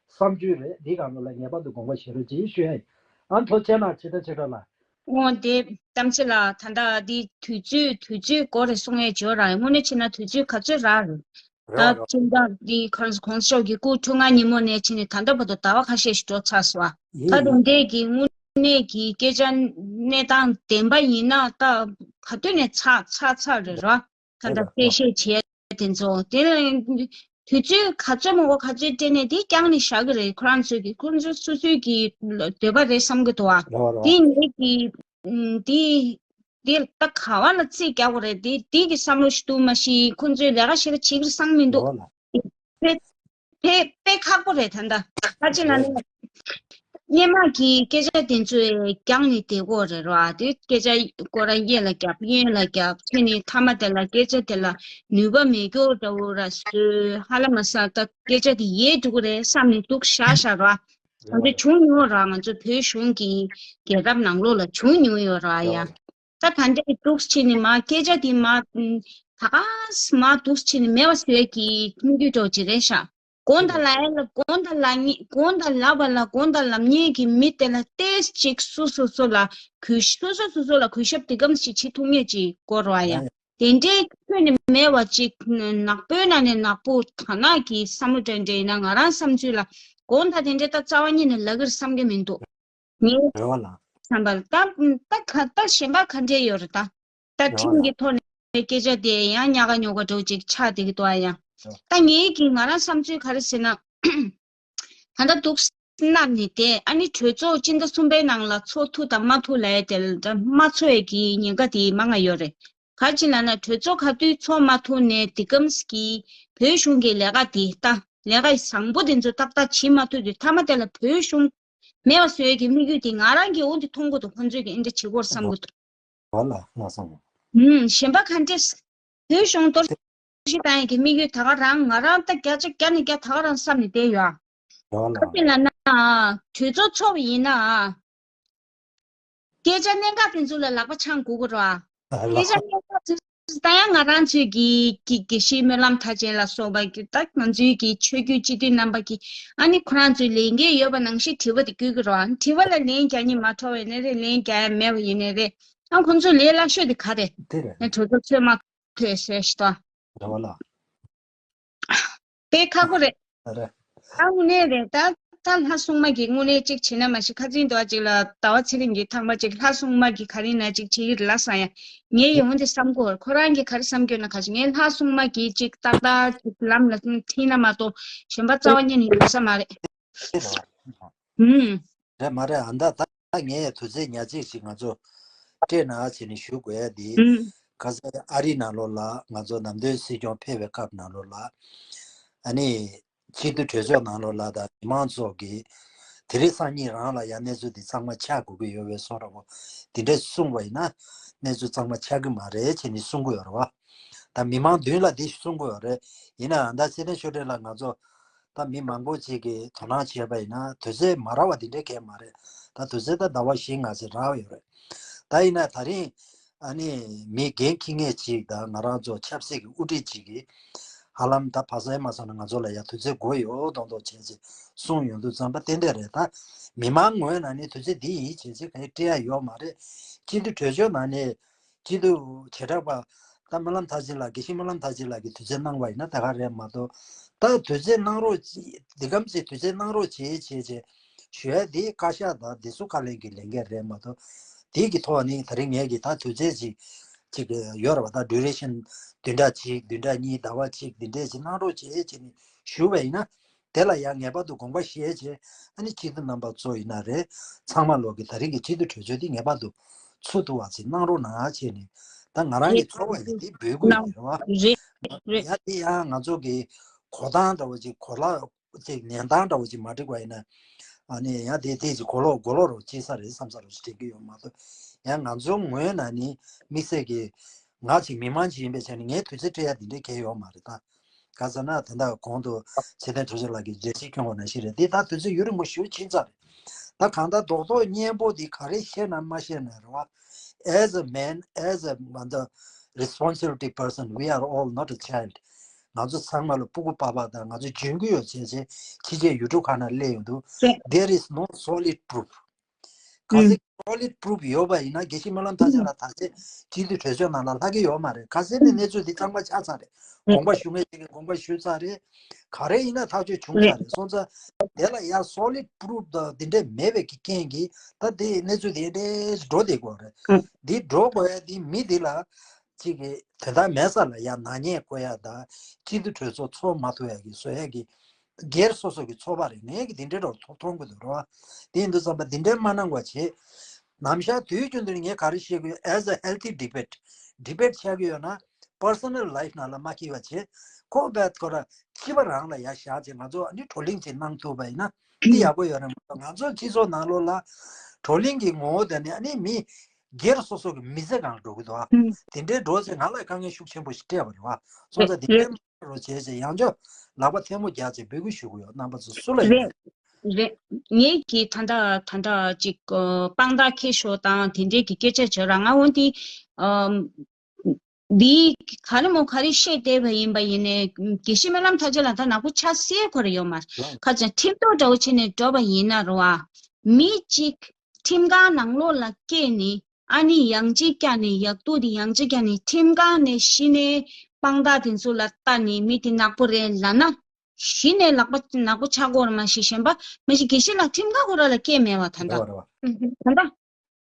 བསམ་ཚུལ་རེད། འདི་སྒང་ལ་ངེས་པར་དུ་དགོངས་པ་བཞེས་རོགས་ཅེས་ཞུ་ཡ་ཡིན། ཨ་མཐོ་ཆེ་ན་ཆེ་ད་ཆེ་ད་ལ། འོ་དེ་གཏམ་ཚེ་ལ་ད་ལྟ་འདི་དུས་ཚོད་དུས་ཚོད་འགོར་རེད་གསུང་ཡས་བྱོས་ར། དངོས་གནས་བྱས་ན་དུས་ཚོད་ག་ཚོད་རག་རེད། ད་རེད་བ། ཁྱིམ་བདག་འདི་ཁོང་ཁོང་ཚོ་གི་སྐུ་ཐོག་ང་ཉིན་མོ་ནས་ཕྱིན་ནས་ད་ལྟ་བར་དུ་ཟླ་བ་ཁ་ཤས་ཤིག་འགྲོ་ཚར་སོང་བ། ད་དེ་འདྲས་ཀྱི་དངོས་གནས་ཀྱི་སྐད་ཆ་གནས་སྟངས་བདེན་པ་ཡིན་ན་ད་ག་དུས་ནས་ཚར་ཚར་ཚར་རེད་ར། ད་ལྟ་གསལ་བཤད་བྱས་དེ་ཚོ་དེ་ལ་དུས་ཚོད་ག་ཚོད་མང་པོ་ག་ཚོད་སྤྲད་ནས་དེ་བསྐྱངས་ནས་བཞག་གི་རེད། ཁོ་རང་ཚོས་ཀྱི་ཁོ་ཚོ་སོ་སོའི་གི་འདོད་པ་རེད་བསམ་གི་འདུག་བ། རེད་བ་རེད་བ། དེ་ངེད་ཀྱི་ཨུམ་དེ་དེ་ད་ག་བ་ལ་རྩིས་རྒྱག་དགོས་རེད། དེ་དེ་གི་བསམ་བློ་ཞིག་འདུག་མ་གཞི་ཁོ་ཚོས་ལས་ཀ་ཞེ་དྲག་བྱེད་ཀྱི་རེད་བསམ་མི་འདུག་རེད་བ་ལ། དེ་དཔེ་དཔེ་ཁག་པོ་རེད་ད་ལྟ། ཁ་ཅིག་ལ་ནི་སྔོན་མ་གི་སྐད་ཆ་དེ་ཚོས་རྒྱང་ནས་བསྡད་ཀྱི་ཡོད་རེད་ར། དེ་སྐད་ཆ་ཁོ་རང་གཡས་ལ་རྒྱབ་གཡོན་ལ་རྒྱབ་ཕྱིན་ནས་མཐའ་མ་དེ་ལ་སྐད་ཆ་དེ་ལ་ནུས་པ་མེད་སྐྱོ་འདྲ་བོ་ར་བཟོས། ཧ་ལམ་མ་ས་ད་སྐད་ཆ་དེ་ཡལ་འགྲོ་གི་རེད་བསམ་ནས་འདུག་བཞག་བཞག་ར། ང་ཚོ་བྱུང་མྱོང་ར། ང་ཚོ་བོད་གཞུང་གི་རྒྱལ་རབས་ནང་ལོགས་ལ་བྱུང་མྱོང་ཡོད་ར་ཡ། ད་ད་འདྲའི་འདུག་ཕྱིན་ནས་མ་སྐད་ཆ་དེ་མ་ད་ག་ས་མ་འདུག་ཕྱིན་ནས་མེད་པ་བཟོས་ཀྱི་ཐུང་རྒྱུ་འདྲ་བོ་ཅིག་རེད་ཤག་དགོངས་དག་ལབ་ཡ་ལ་དགོངས་དག་ལབ་ངེས་དགོངས་དག་ལབ་པ་ལ་དགོངས་དག་ལབ་མཁན་གྱི་མི་དེ་ལ་ཏོག་ཙམ་ཅིག་སོ་སོ་སོ་ལ་གུས་སོ་སོ་སོ་སོ་ལ་གུས་ཞབས་དེ་གམ་ཞིག་བྱེད་ཐུབ་མཁན་ཅིག་དགོས་རེད་བ་ཡ། དེ་འདྲའི་ཁྱོན་ནས་མེད་པ་ཅིག་ནག་པོའི་ནང་ནས་ནག་པོ་དར་ནག་གི་བསམ་བློ་འདྲ་འདྲ་ཡིན་ན། ང་རང་བསམ་ཚུལ་ལ་དགོངས་དག་དེ་འདྲའི་ད་རྩ་བ་ཉིད་ནས་ལབ་ཀྱི་རེད་བསམ་གྱི་མི་འདུག་ངའི་རེད་བ་ལ། བསམ་པ་ལ་ད་ད་ག་ད་གཞན་པ་ག་འདྲས་ཡོད་རེད་ད། ད་རེད་བ་ཁྲིམས་ལ། ཀྱི་ཐོག་ནས་སྐད་ཆ་དེ་ཡང་ཉག་ག་ཉོག་ག་འདྲ་བོ་ཅིག་ཆགས་བསྡད་ཀྱི་འདུག་ཨ་ཡ། རེད། ད་ངའི་གི་ང་རང་བསམ་ཚུལ་ག་རེ་ཟེར་ན། ད་ལྟ་འདུག་སེ་མནར་ནས་བསྡད། ཨ་ནི་གྲོས་ཚོགས་སྤྱི་ཟླ་གསུམ་པའི་ནང་ལ་ཚོགས་ཐུབ་དང་མ་ཐུབ་ལབ་ཡ་དེ་ལ་ད་མ་ཚོགས་ཡ་གི་ཉེན་ཁ་དེ་མང་ང་ཡོད་རེད། ག་རེ་ལབ་ན་གྲོས་ཚོགས་ག་དུས་ཚོགས་མ་ཐུབ་ནས་དེ་གམ་གི་བོད་གཞུང་གི་ལས་ཀ་དེ་ད་ལས་ཀ་བཟང་པོ་དེ་ཚོ་ཏག་ཏག་བྱེད་མ་ཐུབ་དུས་མཐའ་མ་དེ་ལ་བོད་གཞུང་མེད་པ་བཟོ་ཡ་གི་དམིགས་ཡུལ་དེ་ང་རང་གིས་འོ་འདི་མཐོང་གི་འདུག་ཁོང་ཚོས་ཀྱི་འདི་འདྲ་བྱེད་ཀྱི་ཡོད་བསམ་གྱི་འདུག་བ་ལ་ང་བསམ། ཧུམ། གཞན་པ་ག་འདྲས། བོད་གཞུང་གཏོར་བཤིག་བཏང་ཡག་གི་དམིགས་ཡུལ་ད་ག་རང་ང་རང་ད་བརྒྱ་ཆ་བརྒྱ་ནས་བརྒྱ་ད་ག་རང་བསམ་ནས་བསྡད་ཡོད། བ་ལ། ཁ་ཅིག་ལབ་ན། གྲོས་ཚོགས་ཚོགས་པ་ཡིན་ན། སྐད་ཆ་གནད་འགག་དེ་ཚོ་ལ་ལག་པ་འཆང་དགོས་ཀྱི་རེད་བ། ཨ་ལ། སྐད་ཆ་གནད་འགག་དེ་ཚོ་ད་ཡང་ང་རང་ཚོའི་གི་གི་དགེ་བཤེས་སྨོན་ལམ་མཐར་ཕྱིན་ལགས་སོགས་པ་གི་ད་ང་ཚོའི་གི་ཆོས་བརྒྱུད་སྤྱི་འཐུས་རྣམ་པ་གི་ཨ་ནི་ཁོ་རང་ཚོའི་ལས་འགན་ཡོད་པ་ནང་བཞིན་དྲི་བ་དེ་བཀོད་ཀྱི་རེད་བ། དྲི་བ་ལ་ལན་རྒྱག་མཁན་མ་འཕྲོད་པ་ཡིན་ནའི་རེད། ལན་རྒྱག་ཡ་མེད་པ་ཡིན་ནའི་རེད། ཨ་ཁོང་ཚོའི་ལས་སླ་ཤོས་དེ་ག་རེད། དེ་རེད། ནས་གྲོས་ཚོགས་ཚོད་མ་ཐོས་ཟེར་ཞིག་ཏོ། རེད་བ་ལ། དཔེ་ཁག་པོ་རེད། རེད། ད་དངོས་གནས་རེད། ད་ད་ལྷ་སྲུང་མ་གི་དངོས་གནས་གཅིག་བྱས་ན་མ་གཞི་ཁ་རྩང་དུ་ཨ་ཅིག་ལ་ཟླ་བ་ཚེ་རིང་གི་ཐེངས་མ་གཅིག་ལྷ་སྲུང་མ་གི་ག་རེ་ན་གཅིག་བྱེད་ཀྱི་རེད་ལབ་སོང་ཡ། ངས་ཡོང་དེ་བསམ་གོ། ཁོ་རང་གི་ག་རེ་བསམ་གྱི་ཡོད་ན། ག་ཅིག་ངས་ལྷ་སྲུང་མ་གི་གཅིག་ཏག་ཏག་གཅིག་ལམ་ལ་ཁྲིད་ན་མ་གཏོགས་གཞན་པ་རྩ་བ་ཉིད་ནས་ཡོང་ས་མ་རེད། ཧུམ། རེད་མ་རེད། ཨ་ད་ད་ངས་དུས་ཚོད་ཉག་གཅིག་ཞིག་ང་ཚོ་སྤྲད་ན་བྱས་ནས་ཞུ་དགོས་ཡ་འདི། ཧུམ། ཁ་སང་ཨ་རི་ནང་ལོགས་ལ་ང་ཚོ་ནམ་སྟོན་སྲིད་སྐྱོང་ཕེབས་པའི་སྐབས་ནང་ལོགས་ལ། ཨ་ནི། སྤྱི་འཐུས་གྲོས་ཚོགས་ནང་ལོགས་ལ་དང་མི་མང་ཚོ་གིས་དེ་རིང་སང་ཉིན་རང་ལ་ཡང་གནས་ཚུལ་འདི་གཙང་མ་ཆགས་དགོས་ཀྱི་ཡོད་པའི་བཟོ་འདྲ་པོ་འདི་འདྲས་གསུངས་པ་ཡིན་ན། གནས་ཚུལ་གཙང་མ་ཆགས་ཀྱི་མ་རེད་བྱས་ནས་གསུང་གི་ཡོད་རེད་བ། ད་མི་མང་མདུན་ལ་འདི་གསུང་གི་ཡོད་རེད། ཡིན་ནའང་ད་ཚེ་བརྟན་ཆོས་སྒྲོན་ལགས། ང་ཚོ་ད་མི་མང་པོ་ཅིག་གིས་དོ་སྣང་བྱས་པ་ཡིན་ན་དུས་ཚོད་མ་རག་པ་འདི་འདྲས་གང་ཡང་མ་རེད། ད་དུས་ཚོད་ད་ཟླ་བ་བཞི་ལྔ་ཙམ་རག་ཡོད་རེད། ད་ཡིན་ན་ད་རིང་ཨ་ནི་མི་འགན་འཁྱེར་མཁན་ཅིག་དང་ང་རང་ཚོ་ཆབ་སྲིད་ཀྱི་དབུ་ཁྲིད་ཅིག་གིས་ཧ་ལམ་ད་ཕ་སའི་མ་སོང་ན་ང་ཚོ་ལ་ཡ་དུས་ཚོད་དགོས་ཡོད་མདོག་མདོག་བྱས་ཅིག་གསུངས་ཡོང་དུས་ཙམ་པ་ཏན་ཏན་རེད། ད་མི་མང་ངོས་ནས་ནི་དུས་ཚོད་འདི་ཡིན་བྱས་ཅིག་གང་ཡང་སྤྲད་ཡ་ཡོད་མ་རེད། སྤྱི་འཐུས་གྲོས་ཚོགས་ནང་ནས་སྤྱི་འཐུས་བྱེ་བྲག་པ་ད་སྨོན་ལམ་མཐར་ཕྱིན་ལགས། དགེ་བཤེས་སྨོན་ལམ་མཐར་ཕྱིན་ལགས་ཀྱིས་དུས་ཚོད་གནང་བ་ཡིན་ན་ད་ག་རེད་མ་གཏོགས། ད་དུས་ཚོད་གནང་རོགས་ཅིག་འདི་གམ་ཅིག་དུས་ཚོད་གནང་རོགས་བྱེད་བྱས་བྱས་ཞུ་ཡ་འདི་བཀའ་ཤག་དང་བདེ་སྲུང་བཀའ་བློན་གྱི་ལས་འགན་རེད་མ་གཏོགས། དེ་གི་ཐོག་ནས་ད་རིང་ངས་ཀྱི་ད་དུས་ཚོད་ཅིག་ཅིག་ཡོད་རེད་བ། ད་ཌུ་རེ་ཤན་བདུན་ཕྲག་གཅིག་བདུན་ཕྲག་གཉིས་ཟླ་བ་གཅིག་འདི་འདྲས་ཅིག་གནང་རོགས་བྱེད་བྱས་ནས་ཞུ་བ་ཡིན་ན། དེ་ལ་ཡང་ངེས་པར་དུ་དགོངས་པ་བཞེས་བྱས། ཨ་ནི་སྤྱི་འཐུས་རྣམ་པ་ཚོ་ཡིན་ན་རེད། ཚང་མ་ལོག་གི་ད་རིང་གི་སྤྱི་འཐུས་གྲོས་ཚོགས་འདི་ངེས་པར་དུ་ཚུགས་ཐུབ་པ་ཅིག་གནང་རོགས་གནང་བྱས་ནས། ད་ང་རང་གི་རེད། ཚོར་བ་ཡིན་དེ་འབུལ་དགོས་ཡིན་རེད་བ། རེད། རེད། ཡ་དེ་ཡང་ང་ཚོ་གི་གོ་སྟངས་འདྲ་བོ་ཅིག་གོ་ལ་ཅིག་ཉན་སྟངས་འདྲ་བོ་ཅིག་མ་འགྲིག་པ་ཡིན་ན། ཨ་ནི་ཡང་དེ་དེ་ཅིག་གོ་ལོག་གོ་ལོག་རོགས་བྱེད་ས་རེད་བསམ་ས་རོགས་ཅིག་དྲན་གྱི་ཡོད་མ་གཏོགས། ཡང་ང་ཚོ་ངོས་ནས་ནི་དམིགས་བསལ་གྱི་ང་ཅིག་མི་མང་ཅིག་ཡིན་པའི་ཆ་ནས་ངས་དུས་ཚོད་སྤྲད་ཡ་དེ་འདྲས་གང་ཡང་ཡོད་མ་རེད་ད། ག་ཟེར་ན་ད་ལྟ་གོང་དུ་ཚེ་བརྟན་གྲོས་ཚོགས་ལགས་ཀྱིས་འགྲེལ་བཤད་སྐྱོན་པ་ནང་བཞིན་རེད། དེ་ད་དུས་ཚོད་ཡུན་རིང་པོ་ཞེ་པོ་ཕྱིན་ཚར་རེད། ད་གང་ལྟར་རྡོག་རྡོག་སྙན་པོ་འདི་ག་རེ་བཤད་ན་མ་བཤད་ན་རེད་བ། As a man, as a mother, responsibility person, we are all not a child. ང་ཚོ་ཚང་མ་ལ་སྤུ་གུ་པ་ཕ་དང་ང་ཚོ་འཇོན་གྱི་ཡོད་བྱས་བྱས་ཕྱི་རྒྱལ་ཡུལ་གྲུ་ཁག་ནང་སླེབས་ཡོང་དུས། རེད། There is no solid proof. གལ་སྲིད་solid proof ཡོད་པ་ཡིན་ན་དགེ་བཤེས་སྨོན་ལམ་མཐར་ཕྱིན་ལགས་ད་ཆ་སྤྱི་འཐུས་གྲོས་ཚོགས་ནང་ལ་ལྷག་གི་ཡོད་མ་རེད། ཁ་སང་ནས་གནས་ཚུལ་འདི་གཙང་མ་ཆགས་ཚར་རེད། དགོངས་པ་ཞུ་མཁན་ཅིག་གིས་དགོངས་པ་ཞུས་ཚར་རེད། ག་རེ་ཡིན་ན་ཐག་གཅོད་བྱུང་ཚར་རེད། སོང་ཙང་དེ་ལ་ཡང་solid proof དང་འདི་འདྲས་མེད་པའི་གི་རྐྱེན་གྱིས་ད་དེ་གནས་ཚུལ་དེ་འདྲས་འགྲོ་བསྡད་དགོས་རེད། འདི་འགྲོ་དགོས་ཡ་འདི་མི་འདི་ལ་ཅིག་གི་དོན་དག་མེད་ས་ལ་ཡང་ནག་ཉེས་བཀོད་ཡ་དང་སྤྱི་འཐུས་གྲོས་ཚོགས་ཚོགས་མ་ཐུབ་ཡ་གི་བཟོ་ཡ་གི་སྒེར་སོ་སོ་གི་ཚོགས་པ་རེད། ངས་གི་དེ་འདྲའི་རོགས་ཐོབ་མཐོང་གི་འདུག་རོ། དེ་ཡིན་དུས་ཙམ་པ་འདི་འདྲའི་མ་གནང་བ་བྱེད། ནམ་ཞག་དུས་རྒྱུན་དུ་ངས་ག་རེ་བཤད་གི་ཡོད། As a healthy debate, debate བྱ་གི་ཡོད་ན་personal life ནང་ལ་མ་འཁྱེར་བ་བྱེད། ཁོ་བས་ཁོ་ར་སྤྱི་པ་རང་ལ་ཡ་བཞག་བྱས་ང་ཚོ་ཨ་ནི་བགྲོ་གླེང་ཅིག་གནང་ཐུབ་པ་ཡིན་ན་འདི་ཡག་པོ་ཡོད་རེད་མ་གཏོགས། ང་ཚོ་སྤྱི་ཚོགས་ནང་ལོགས་ལ་བགྲོ་གླེང་གི་ངོ་བོ་དེ་ནི་ཨ་ནི་མི་སྒེར་སོ་སོ་གི་མི་ཚེ་སྒང་འགྲོ་གི་འདུག་ཨ། དེ་འདྲའི་འགྲོ་ཚེ་ང་ལ་དཀའ་ངལ་ཤུགས་ཆེན་པོ་ཞིག་སྤྲད་པ་རེད་བ། སོང་ཙང་དེ་འདྲའི་རོགས་བྱས་བྱས་ཡང་བསྐྱར་ལག་པ་ཐལ་མོ་རྒྱག་བྱས་འབོད་སྐུལ་ཞུ་གི་ཡོད། རྣམ་པ་ཚོ་སུ་ལ་ཡིན་རེད། རེད། ངས་ཀྱིས་ད་ལྟ་ད་ལྟ་ཅིག་ཨ་དཔང་རྟགས་འཁྱེར་ཤོག་དང་དེ་འདྲའི་གི་སྐད་ཆ་བརྗོད་ར། ང་འོན་ཏེ་ཨམ་འདི་ག་རེ་མོ་ག་རེ་བཤད་བསྡད་པ་ཡིན་པ་ཡིན་ནའི་དགེ་བཤེས་སྨོན་ལམ་མཐར་ཕྱིན་ལགས་ད་ནག་པོ་ཆ་སེ་ཁོ་ར་ཡོད་མ་རེད། ཁ་ཅིག་ཁྲིམས་ཐོག་འདྲ་བོ་བྱས་ནས་འགྲོ་བ་ཡིན་ན་རེད་བ། མི་གཅིག་ཁྲིམས་ཁང་ནང་ལོགས་ལ་སྐྱེས་ནས་ཨ་ནི་ཡང་ཅིག་བསྐྱལ་ནས་ཡག་སྡུག་དེ་ཡང་ཅིག་བསྐྱལ་ནས་ཁྲིམས་ཁང་ནས་གཞི་ནས་དཔང་རྟགས་དེ་ཚོ་ལ་ལྟ་ནས་མི་དེ་ནག་པོ་རེད་ལབ་ན། གཞི་ནས་ལག་པ་ནག་པོ་ཆགས་ཀྱི་ཡོད་རེད། མ་གཞི་གཞན་པ་མ་གཞི་དགེ་བཤེས་ལགས་ཁྲིམས་ཁང་ཁོ་ར་ལ་སྐྱེས་མེད་བ་ད་ལྟ། རེད་བ་རེད་བ། ད་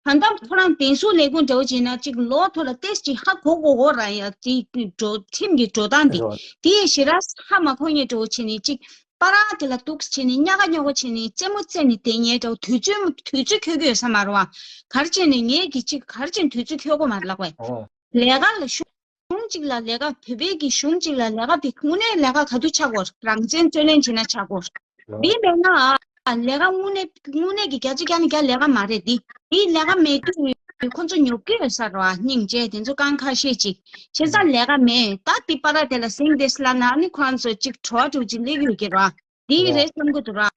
ལྟ། ད་ལྟ་ཁོ་རང་བདེན་སྲུང་ལས་ཁུངས་འདྲ་བོ་བྱས་ན་གཅིག་ལོ་ཐོ་ལ་ཏེས་གཅིག་ཧ་གོ་གོ་གོ་ར་ཡ་དེ་འགྲོ་ཁྲིམས་ཀྱི་འགྲོ་སྟངས་དེ་རེད་བ། དེ་ཡི་ཞེ་དྲག་ཧ་མ་གོ་མཁན་འདྲ་བོ་བྱས་ནས་གཅིག་པ་ར་དེ་ལ་གཏུགས་བྱས་ནས་ཉག་ག་ཉོག་ག་བྱས་ནས་རྩེད་མོ་རྩེ་ནས་བསྡད་མཁན་འདྲ་བོ་དུས་ཚོད་དུས་ཚོད་འཁྱོལ་གྱི་ཡོད་ས་མ་རེད་བ། ག་རེ་བྱས་ནས་ངས་གི་གཅིག་ག་རེ་བྱས་ནས་དུས་ཚོད་འཁྱོལ་གོ་མ་རེད་ལབ་པས། ཨོ། ལས་ཀ་ལ་ཤུགས་གཞུང་གཅིག་ལ་ལས་ཀ་བོད་པའི་གི་གཞུང་གཅིག་ལ་ལས་ཀ་དེ་དངོས་གནས་ལས་ཀ་ག་དུས་ཆགས་ཀྱི་ཡོད་རེད། རང་བཙན་རྩོད་ལེན་བྱེད་ན་ཆགས་ཀྱི་ཡོད་རེད། འདི་མེད་ན་ཨ་ལས་ཀ་དངོས་གནས་དངོས་གནས་ཀྱི་བརྒྱ་ཆ་བརྒྱ་ནས་བརྒྱ་ལས་ཀ་མ་རེད་འདི། འདི་ལས་ཀ་མེད་དུས་ཁོ་ཚོ་ཉོབ་ཀྱི་ཡོད་ས་རེད་བ། སྙིང་རྗེ་དེ་ཚོ་རྐང་ཁ་ཤས་ཅིག་བྱས་ཙང་ལས་ཀ་མེད། ད་འདི་པ་ར་དེ་ལ་ཟིང་དེ་སླ་ན་ཨ་ནི་ཁོ་རང་ཚོ་གཅིག་བྲོ་བ་འགྲོ་གཅིག་སླེབས་ཡོད་ཀྱི་རེད་བ། འདི་རེད་བསམ་གྱི་འདུག་ར།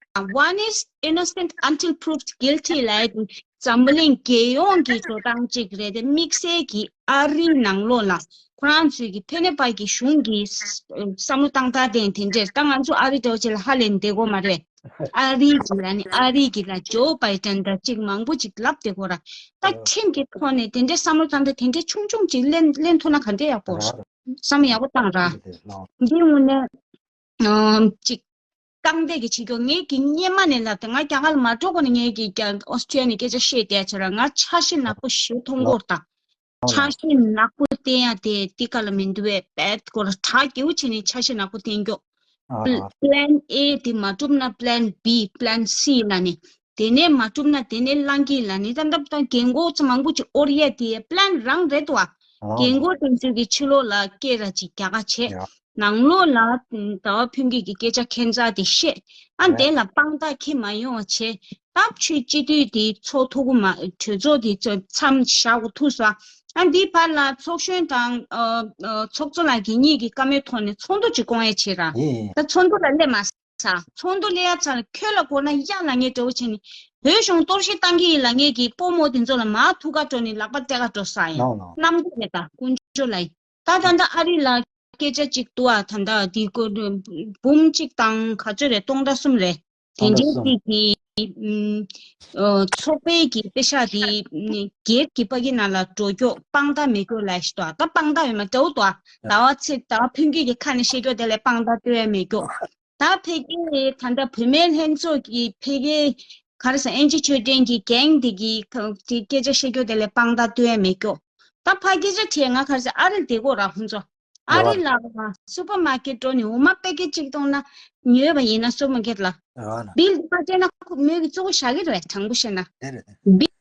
One is innocent until proved guilty ལབ་ཡ་དེ་འཛམ་བུ་གླིང་རྒྱལ་ཡོངས་ཀྱི་འགྲོ་སྟངས་གཅིག་རེད་དེ། དམིགས་བསལ་གྱི་ཨ་རིའི་ནང་ལོགས་ལ་ཁོ་རང་ཚོའི་གི་ཕན་ནུས་པ་གི་གཞུང་གི་བསམ་བློ་བཏང་སྟངས་དེ་དེ་འདྲས། ད་ང་ཚོ་ཨ་རི་འདྲ་བོ་ཅིག་ལ་ཧ་ལས་བསྡད་དགོས་མ་རེད། ཨ་རིའི་གི་ལ་ནི་ཨ་རིའི་གི་ལ་ཇོ་བྷའི་ཏན་དང་གཅིག་མང་པོ་ཅིག་ལབ་བསྡད་དགོས་ར། ད་ཁྲིམས་ཀྱི་ཐོག་ནས་དེ་འདྲས་བསམ་བློ་བཏང་སྟངས་དེ་འདྲས་ཆུང་ཆུང་ཅིག་ལེན་ལེན་ཐུབ་ན་ག་འདྲས་ཡག་པོ་ར། བསམ་བློ་ཡག་པོ་བཏང་ར། འདི་དངོས་གནས་ཨམ་ཅིག་རྐང་འདེགས་ཀྱི་བྱེད་སྐྱོ་ངས་ཀྱི་སྔོན་མ་ནས་ལབ་དེ། ང་རྒྱ་གར་ལ་མ་འགྲོ་གོང་ནས་ངས་ཀྱི་རྒྱ་ཨོ་སི་ཀྲི་ཡ་ནས་སྐད་ཆ་བཤད་བསྡད་བྱས་ར། ང་འཆར་གཞི་ནག་པོ་ཞིག་མཐོང་གི་ཡོད་རེད་ད། འཆར་གཞི་ནག་པོ་བསྟན་ཡ་དེ་དེ་ག་ལ་མི་འདུག་བས། བད་སྐོར་གྲ་རྒྱས་པོ་བྱས་ནས་འཆར་གཞི་ནག་པོ་བསྟན་རྒྱུ། Plan A དེ་མ་གྲུབ་ན་Plan B, Plan C ལ་ནི། དེ་ནས་མ་གྲུབ་ན་དེ་ནས་བླང་གི་ལ་ནི། ད་ལྟ་ད་རྒན་གོག་ཚོ་མང་པོ་ཅིག་ཨོར་ཡ་དེ་པི་ལན་རང་རེད་དོ། རྒན་གོག་དེ་ཚོས་ཀྱི་ཕྱི་ལོགས་ལ་སྐད་ར་ཅིག་རྒྱག་ག་བྱེད། ནང་ལོགས་ལ་ཟླ་བ་ཕུན་སྐྱིད་ཀྱི་སྐད་ཆ་ཁྱད་མཚར་དེ་བཤད། ཨ་དེ་ལ་དཔང་རྟགས་ཁྱེད་མ་ཡོང་བ་བྱེད། སྟབས་ཆུ་སྤྱི་འཐུས་དེ་ཚོགས་ཐུབ་ཀྱི་མ། གྲོས་ཚོགས་དེ་ཚོ་མཚམས་བཞག་གོ་ཐུག་སོང་། ཨ་འདིའི་བར་ལ་ཚོགས་གཞོན་དང་ཨ་ཨ་ཚོགས་གཙོ་ལགས་ཀྱི་གཉིས་ཀྱི་བཀའ་མོལ་ཐོག་ནས་ཚོགས་འདུ་ཅིག་སྐོང་ཡས་བྱེད་ར། ད་ཚོགས་འདུ་ལ་སླེབས་མ་ཚར། ཚོགས་འདུ་སླེབས་ཡ་ཚར་ཁྱོད་ལ་དགོས་ན་གཡག་ལ་ངས་འདྲ་བོ་བྱས་ནས་བོད་གཞུང་གཏོར་བཤིག་བཏང་གི་ཡིན་ལ་ངས་ཀྱི་སྤོ་རྨོ་དེ་ཚོ་ལ་མར་ཐུག་ག་འགྲོ་ནས་ལག་པ་སྟེར་ག་འགྲོ་ས་ཡིན། ནོ་ནོ། གནམ་སྒོ་མེད་ད་དཀོན་མཆོག་ལ་ཡིན། ད་ད་ད་ཨ་རི་ལ་སྐད་ཆ་གཅིག་འདུག་ཨ། ད་ད་དེ་ཀོ་འབུམ་གཅིག་དང་ག་ཚོད་རེད། སྟོང་ཕྲག་གསུམ་རེད། དེ་འདྲའི་གཅིག་གི་ཨུམ་ཨོ་ཚོགས་པའི་གི་པེ་ཤག་དེ་སྒེར་གྱི་པ་ཀི་ནང་ལ་འགྲོ་རྒྱུ་དཔང་རྟགས་མེད་རྒྱུ་ལ་ཞིག་འདུག་ཨ། ད་དཔང་རྟགས་ཡོད་མ་འདྲ་བོ་འདུག་ཨ། ཟླ་བ་ཚེ་ཟླ་བ་ཕུན་སྐྱིད་ཀྱི་ཁ་ནས་བཤད་རྒྱུ་དེ་ལས་དཔང་རྟགས་སྟོན་ཡ་མེད་རྒྱུ། ད་ཕ་གི་ད་ལྟ་བུད་མེད་ལྷན་ཚོགས་ཀྱི་ཕ་གི་ག་རེ་ཟེར། ཨེན་ཇི་ཆོས་ལྡན་གྱི་གེང་འདི་གི་ཁ་དེ་སྐད་ཆ་བཤད་རྒྱུ་དེ་ལས་དཔང་རྟགས་སྟོན་ཡ་མེད་རྒྱུ། ད་ཕ་གི་ཆ་ཁྲེ་ང་ག་རེ་ཟེར། ཨ་རི་བསྡད་ཀྱི་ཡོད་ར་ཁོང་ཚོ། ཨ་རི་ལ་སུ་པར་མར་ཀེཊ་འགྲོ་ནས་འོ་མ་པེ་ཀེཊ་གཅིག་བཏུང་ན་ཉོས་པ་ཡིན་ན་སུ་པར་མར་ཀེཊ་ལ། རེད་བ་ན། བིལ་དེ་མ་སྤྲད་ན་ཁོ་མོས་ཀྱི་གཙོ་བོ་བཞག་གི་རེད། དྲང་པོ་བཤད་ན། དེ་རེད་དེ། བིལ་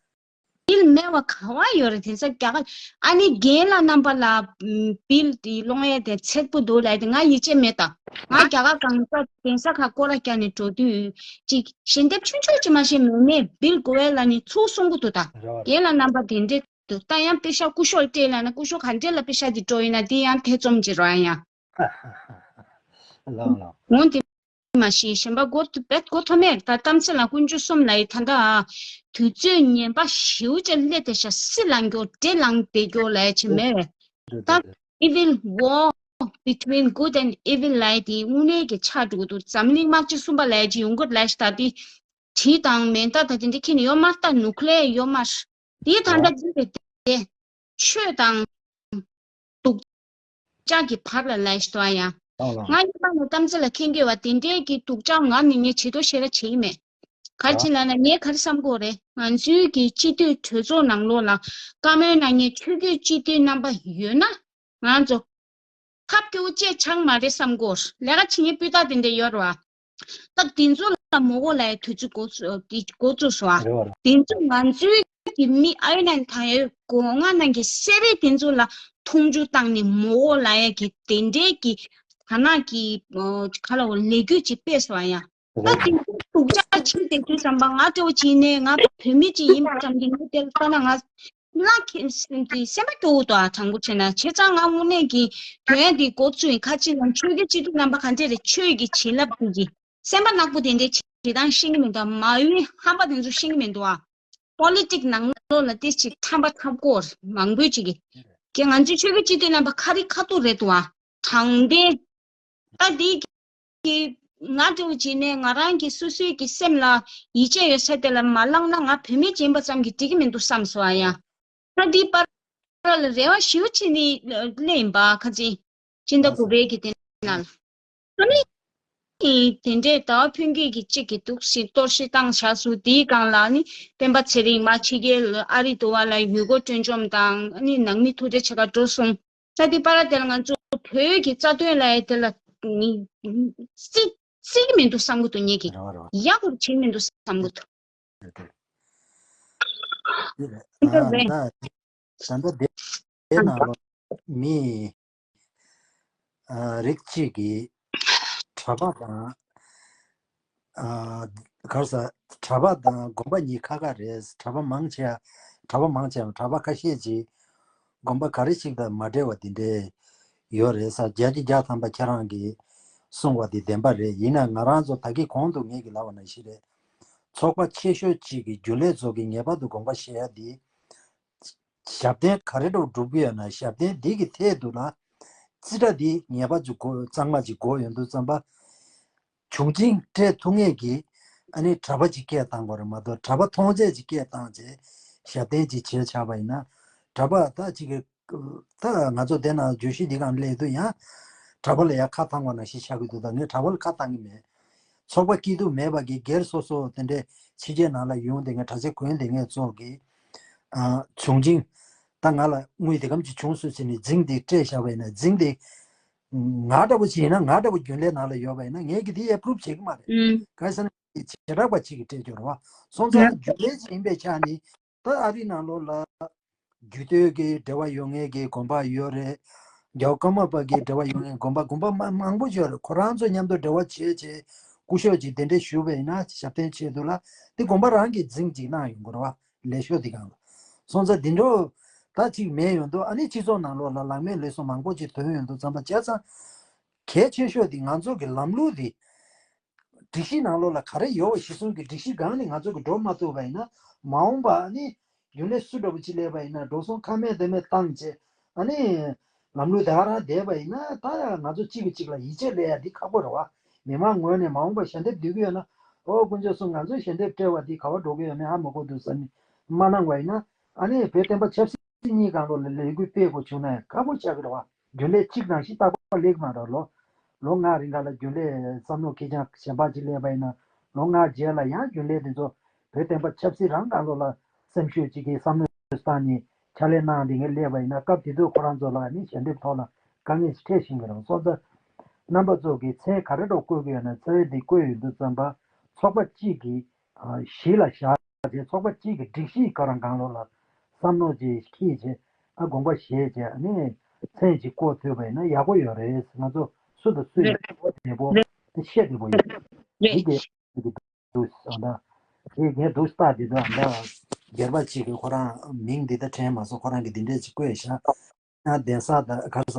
བིལ་མེད་པ་ག་བ་ཡོད་རེད། དེང་སང་རྒྱ་གར་ཨ་ནི་རྒན་ལགས་རྣམ་པ་ལ་ཨམ་བིལ་དེ་སློང་ཡས་དེ་ཚད་པོ་འདུག་ལབ་དེ་ང་ཡིད་ཆེས་མེད་ད། ང་རྒྱ་གར་གང་ས་གདན་ས་ཁག་སྐོར་ར་རྒྱག་ནས་འགྲོ་དུས་ཅིག་ཞལ་འདེབས་ཆུང་ཆུང་ཅིག་མ་ཤེས་མེད་མེད་བིལ་དགོས་པས་ལབ་ནས་ཚུར་གསུང་གི་འདུག་ད། རེད་བ་རེད། རྒན་ལགས་རྣམ་པ་དེ་འདྲས་འདུག་ད་ཡང་པེ་ཤག་སྐུ་ཞབས་སྤྲད་ལབ་ན་སྐུ་ཞབས་ག་འདྲས་ལ་པེ་ཤག་དེ་སྤྲོད་ཡིན་ན་དེ་ཡང་ཐེ་ཚོམ་ཅིག་རེད་ཡ། ལགས་ལགས། འོན་ཏེ་མ་གཞི་གཞན་པ་གོ་ཐུབ་བེད་གོ་ཐུབ་མེད། ད་གཏམ་ཚེ་ལ་ཀུན་སྤྱོད་གསུམ་ལ་ཡི་ད་ལྟ་དུས་ཚོད་ངན་པ་ཞེ་པོ་ཅིག་སླེབས་ཏེ་ཤ་སྲི་ལངས་རྒྱུ་འདྲེ་ལངས་བསྡད་རྒྱུ་ལ་ཡ་ཅིག་མེད་པས། ད་evil war between good and evil ལ་ཡི་དེ་དངོས་གནས་ཀྱི་ཆགས་འགྲོ་གི་འདུག་འཛམ་གླིང་དམག་སྤྱི་གསུམ་པ་ལ་ཡ་ཅིག་ཡོང་གི་རེད་ལ་ཡ་ཅིག་ད་དེ་གྲི་དང་མེ་མདའ་དང་དེ་འདྲ་ཁྱེར་ནས་ཡོད་མ་རེད། ད་ནུ་ཁི་ལེ་ཡར་ཡོད་མ་རེད། དེ་ད་ལྟ་འདི་རེད་དེ། ཆོས་དང་སྡུག་ཅག་གི་བར་ལ་ལས་ཤི་དོ་ཡ། ལགས་ལགས། ང་ཡིན་པ་ནི་གཏམ་ཚེ་ལ་མཁྱེན་གྱི་ཡོད་པ་དེ་འདྲའི་གི་སྡུག་ཅག་ང་ནི་ངས་བྱེད་དོ་ཤེས་ར་བྱེད་ཀྱི་མེད། ག་རེ་བྱེད་ལབ་ན་ངས་ག་རེ་བསམ་གྱི་ཡོད་རེད། ང་ཚོའི་གི་སྤྱི་འཐུས་གྲོས་ཚོགས་ནང་ལོགས་ལ་བཀའ་མོལ་གནང་མཁན་ཆོས་བརྒྱུད་སྤྱི་འཐུས་རྣམ་པ་ཡོད་ན་ང་ཚོ་ཐབས་སྐྱོ་བོ་བཅས་ཆགས་མ་རེད་བསམ་གྱི་ཡོད། ལས་ཀ་བྱེད་མཁན་སྤུས་དག་དེ་འདྲ་ཡོད་རེད་བ། ད་དེ་ཚོ་ལ་མོ་གོ་ལ་ཡ་དུས་ཚོད་འགོ་ཚུགས་འདི་འགོ་ཚུགས་སོང་ཨ། རེད་བ་རེད། དེ་ཚོ་ང་ཚོའི་གི་མི་ཨ་ཡོད་ནང་ད་ཡོད་སྒོ་ང་ནང་གི་སེ་རེ་དེ་ཚོ་ལ་མཐོང་ཆུང་བཏང་ནས་མོ་གོ་ལ་ཡ་གི་དེ་འདྲའི་གི་ཐ་ན་གི་ཨ་ག་ལ་འོ་ལས་འགུལ་ཅིག་སྤེལ་སོང་ཨ་ཡ། ད་དེ་ཚོ་སྡུག་ཅག་ཕྱིར་དེ་ཚོའི་བསམ་པ་ང་སྤྲོ་བོ་བྱིན་ནས་ང་བོད་མི་ཅིག་ཡིན་པ་ཙམ་གྱིས་ངས་དེ་ལྟ་ན་ང་ལ་ཁྱེད་སེམས་ཀྱི་སེམས་པ་སྐྱོ་བོ་དང་དྲང་པོ་བྱས་ན་བྱས་ཙང་ང་དངོས་གནས་ཀྱི་དོན་དེ་འགོ་བཙུགས་ཡིན། ཁ་ཅིག་ལ་ཆོས་ཀྱི་སྤྱི་འཐུས་རྣམ་པ་ག་འདྲས་རེད། ཆོས་ཀྱི་བྱིན་རླབས་ཀྱི་སེམས་པ་ནག་པོ་དེ་འདྲའི་བྱེད་སྟངས་ཤེས་ཀྱི་མི་འདུག་མ་འོས་ཧམ་པ་དེ་ཚོ་ཤེས་ཀྱི་མི་འདུག་ཨ། པོ་ལི་ཊིག་ནང་ལོགས་ལ་ཏི་ཅིག་ཐམ་པ་ཐབ་སྐོར་མང་པོས་ཅིག་གི་ང་ཚོའི་ཆོས་ཀྱི་སྤྱི་འཐུས་རྣམ་པ་ཁ་རི་ཁ་ཐུག་རེད་འདུག་ཨ། དྲང་བདེན། ད་འདི་གི་ང་འདྲ་བོ་བྱས་ནས་ང་རང་གི་སོ་སོའི་གི་སེམས་ལ་ཡིད་ཆེས་ཡོད་ས་དེ་ལ་མ་བླངས་ན་ང་བུད་མེད་ཅིག་ཡིན་པ་ཙམ་གྱིས་འགྲིག་གི་མི་འདུག་བསམ་སོང་ཨ་ཡ། ད་འདི་པར་ལ་རེ་བ་ཞེ་པོ་བྱས་ནས་སླེབས་ཡིན་པ་ཁ་ཅིག་སྤྱི་ཟླ་དགུ་པའི་གི་དེ་ནང་ལ། ཨ་ནི་དེ་འདྲས་ཟླ་བ་ཕུན་སྐྱིད་ཀྱི་གཅིག་གི་འདུག་སེ་གཏོར་བཤིག་བཏང་བཞག་སོང་། དེའི་སྒང་ལ་ནི་སྤེན་པ་ཚེ་རིང་མ་ཕྱི་རྒྱལ་ཨ་རི་འདུག་བ་ལ་ཡུལ་སྐོར་སྤྲོ་འཆམ་དང་ཨ་ནི་ནང་མི་ཐུག་འཕྲད་བྱེད་ག་འགྲོ་སོང་། ས་དེ་པར་དེ་ལ་ང་ཚོ་བོད་ཀྱི་རྩ་དོན་ལ་དེ་ལ་ནི་བརྩི་བརྩི་གི་མི་འདུག་བསམ་གི་འདུག་ངེད་ཀྱིས་རེད་བ་རེད་བ། ཡག་པོ་བྱེད་མི་འདུག་བསམ་གི་འདུག་རེད་རེད། འདི་རེད། འདི་ད་རེད། ད་ད་ལྟ་དེ་དེ་ནང་ལོ་མི་ཨ་རིགས་གཅིག་གིས་གྲྭ་པ་དང་ཨ་ག་རེ་ཟ་གྲྭ་པ་དང་དགོན་པ་གཉིས་ཁ་ཁ་རེད། གྲྭ་པ་མང་ཆེ་གྲྭ་པ་མང་ཆེ་གྲྭ་པ་ཁ་ཤས་ཀྱིས་དགོན་པ་ག་རེ་ཞིག་དང་མ་འབྲེལ་བ་དེ་འདྲས་ཡོད་རེད་ཟེར། བརྒྱ་ཆ་བརྒྱ་ཐམ་པ་ཁྱེད་རང་གིས་གསུངས་པ་དེ་བདེན་པ་རེད། ཡིན་ན་ང་རང་ཚོ་ད་གིན་གོང་དུ་ངེད་ཀྱིས་ལབ་པ་ནང་བཞིན་རེད། ཚོགས་པ་ཆེ་ཤོས་གཅིག་གི་རྒྱུན་ལས་ཚོ་གིས་ངེས་པར་དུ་དགོངས་པ་བཞེས་ཡ་འདི་ཞབས་བརྟན་ག་རེ་འདྲ་བོ་སྒྲུབ་ཀྱི་ཡོད་ན་ཞབས་བརྟན་འདི་གི་ཐད་དུ་ལ་རྩིས་ཁྲ་འདི་ངེས་པར་དུ་དགོས་གཙང་མ་ཅིག་དགོས་ཡོང་དུས་ཙམ་པ། ཆུང་ཆུང་སྤྲད་ཐུབ་མཁན་གྱི་ཨ་ནི་གྲྭ་པ་ཅིག་སྐད་བཏང་དགོས་རེད་མ་གཏོགས་གྲྭ་པ་མཐོང་ཆས་ཅིག་སྐད་བཏང་བྱས་ཞབས་བརྟན་ཅིག་བྱས་ཆགས་པ་ཡིན་ན་གྲྭ་པ་ད་ཅིག་གི་ད་ང་ཚོ་དེ་ན་བརྗོད་གཞི་འདི་སྒང་སླེབས་དུས་ཡང་གྲྭ་པ་ལ་ཡང་ཁ་བཏང་བ་ནང་བཞིན་ཆགས་ཀྱི་འདུག་ད་ངས་གྲྭ་པ་ལ་ཁ་བཏང་གི་མེད། ཚོགས་པ་སྐྱིད་སྡུག་མེད་པ་གི་སྒེར་སོ་སོ་དེ་འདྲའི་ཕྱི་རྒྱལ་ནང་ལ་ཡོང་དེ་ངས་དྲ་ཚིགས་གོན་དེ་ངས་ཚོགས་ཀྱི་ཨ་བྱུང་ཅིང་། ད་ང་ལ་དངུལ་དེ་གམ་གྱི་བྱུང་སོང་ཟེར་ནས་རྫིང་དེ་སྤྲད་བཞག་པ་ཡིན་ན་རྫིང་དེ་ང་འདྲ་པོ་ཅིག་ཡིན་ན་ང་འདྲ་པོ་རྒྱུན་ལས་ནང་ལ་ཡོད་པ་ཡིན་ན་ངས་ཀྱི་དེ་ཨེ་པུ་རུབ་བྱེད་ཀྱི་མ་རེད། ཨུམ། གང་ཟེར་ན་བྱེ་བྲག་པ་ཅིག་གིས་སྤྲད་རྒྱུ་རེད་བ། སོང་ཙང་ཡ། རྒྱུན་ལས་ཅིག་ཡིན་པའི་ཆ་ནས་ད་ཨ་རི་ནང་ལོགས་ལ་རྒྱུད་སྟོད་ཀྱི་འབྲེལ་བ་ཡོད་མཁན་གྱི་དགོན་པ་ཡོད་རེད། རྒྱལ་བ་ཀརྨ་པ་གི་འབྲེལ་བ་ཡོད་མཁན་དགོན་པ་དགོན་པ་མ་མང་པོ་ཡོད་རེད། ཁོ་རང་ཚོ་མཉམ་དུ་འབྲེལ་བ་བྱས་བྱས་སྐུ་ཞབས་ཀྱིས་དེ་འདྲས་ཞུས་པ་ཡིན་ན་ཞབས་བརྟན་ཆེད་དུ་ལ་དེ་དགོན་པ་རང་གིས་རྫིང་ཅིག་གནང་ཡོང་དགོས་རེད་བ། ལས་ཤོག་འདི་སྒང་ལ། སོང་ཙང་འདི་འདྲ་ད་ཅིག་མེད་ཡོང་དུས་ཨ་ནི་སྤྱི་ཚོགས་ནང་ལོགས་ལ་ལག་མེད་ལུས་སྲོག་མང་པོ་ཅིག་ཐོན་ཡོང་དུས་ཙམ་པ་བྱས་ཙང་། གལ་ཆེ་ཤོས་འདི་ང་ཚོ་གི་ལམ་ལུགས་འདི་སྒྲིག་གཞི་ནང་ལོགས་ལ་ག་རེ་ཡོད་པ་གཞི་བཟུང་གི་སྒྲིག་གཞི་སྒང་ནས་ང་ཚོ་གི་འགྲོ་མ་ཐུབ་པ་ཡིན་ན་མ་འོངས་པ་ཨ་ནི་རྒྱུན་ལས་སུ་འདྲ་པོ་ཅིག་སླེབས་པ་ཡིན་ན་འགྲོ་སོང་ཁ་མེད་དེ་མེད་བཏང་བྱས་ཨ་ནི་ལམ་ལུགས་དེ་ག་རང་བསྡད་པ་ཡིན་ན་ད་ང་ཚོ་གཅིག་གིས་གཅིག་ལ་ཡིད་ཆེས་སླེབས་ཡ་འདི་ཁག་པོ་རེད་བ། མི་མང་ངོས་ནས་མ་འོངས་པ་ཞལ་འདེབས་བསྡུ་གི་ཡོད་ན། ཨོ་དཀོན་མཆོག་གསུམ་ང་ཚོའི་ཞལ་འདེབས་སྤྲད་པ་འདི་ག་བ་འགྲོ་གི་ཡོད་མེད་ཧ་མ་གོ་འདུག་ཟེར་ནས་མ་གནང་བ་ཡིན་ན་ཨ་ནི་བོད་བསྟན་པ་ཆབ་སྲིད་གཉིས་སྒང་ལོགས་ལ་ལས་འགུལ་སྤེལ་དགོས་བྱུང་ན་ཡང་ཁག་པོ་ཆགས་ཀྱི་རེད་བ། རྒྱུན་ལས་གཅིག་ནང་བཞིན་རྟག་པར་སླེབས་མ་རེད། ལོ་ལོ་ལྔ་རིང་ག་ལ་རྒྱུན་ལས་བསམ་བློ་ཁེར་རྐྱང་གཞན་པ་ཅིག་སླེབས་པ་ཡིན་ན་ལོ་ལྔ་རྗེས་ལ་ཡང་རྒྱུན་ལས་དེ་ཚོ་བོད་བསྟན་པ་ཆབ་སྲིད་རང་སྒང་ལོགས་ལ་སེམས་ཤུགས་གཅིག་གིས་བསམ་བློ་བཏང་ནས་ཕྱག་ལས་གནང་དེ་ངས་སླེབས་པ་ཡིན་ན་སྐབས་དེ་དུས་ཁོ་རང་ཚོ་ལ་ནི་ཞལ་འདེབས་ཐོག་ལ་དཀའ་ངལ་ཞིག་འཕྲད་བཞིན་པ་རེད། སོང་ཙང་རྣམ་པ་ཚོ་གིས་མཚན་ག་རེ་འདྲ་བཀོད་ཀྱི་ཡོད་ན་མཚན་དེ་བཀོད་ཡོང་དུས་ཙམ་པ་ཚོགས་པ་གཅིག་གིས་གཞི་ལ་བཞག་བྱས་ཚོགས་པ་གཅིག་གི་སྒྲིག་གཞི་ཁོ་རང་སྒང་ལོགས་ལ་བསམ་བློ་ཅིག་འཁྱེར་བྱས་ཨ་དགོངས་པ་བཞེས་བྱས་ཨ་ནི་མཚན་ཅིག་བཀོད་ཐུབ་པ་ཡིན་ན་ཡག་པོ་ཡོད་རེད། ང་ཚོ་སུ་དང་སུ་ཡིན་རེད། པ་བདེ་པོ་རེད། དེ་ཤེས་བདེ་པོ་ཡོད་རེད། འདི་གས་འདུག་ཨ་ད་དེ་ངས་འདུག་ལྟ་དེ་དུས་ཨ་ད་སྒེར་པ་གཅིག་གིས་ཁོ་རང་མིང་འདི་ལྟ་དྲན་མ་སོང་ཁོ་རང་གིས་འདི་འདྲས་ཅིག་བཀོད་བཞག་ཡང་གདན་ས་དང་ག་ས་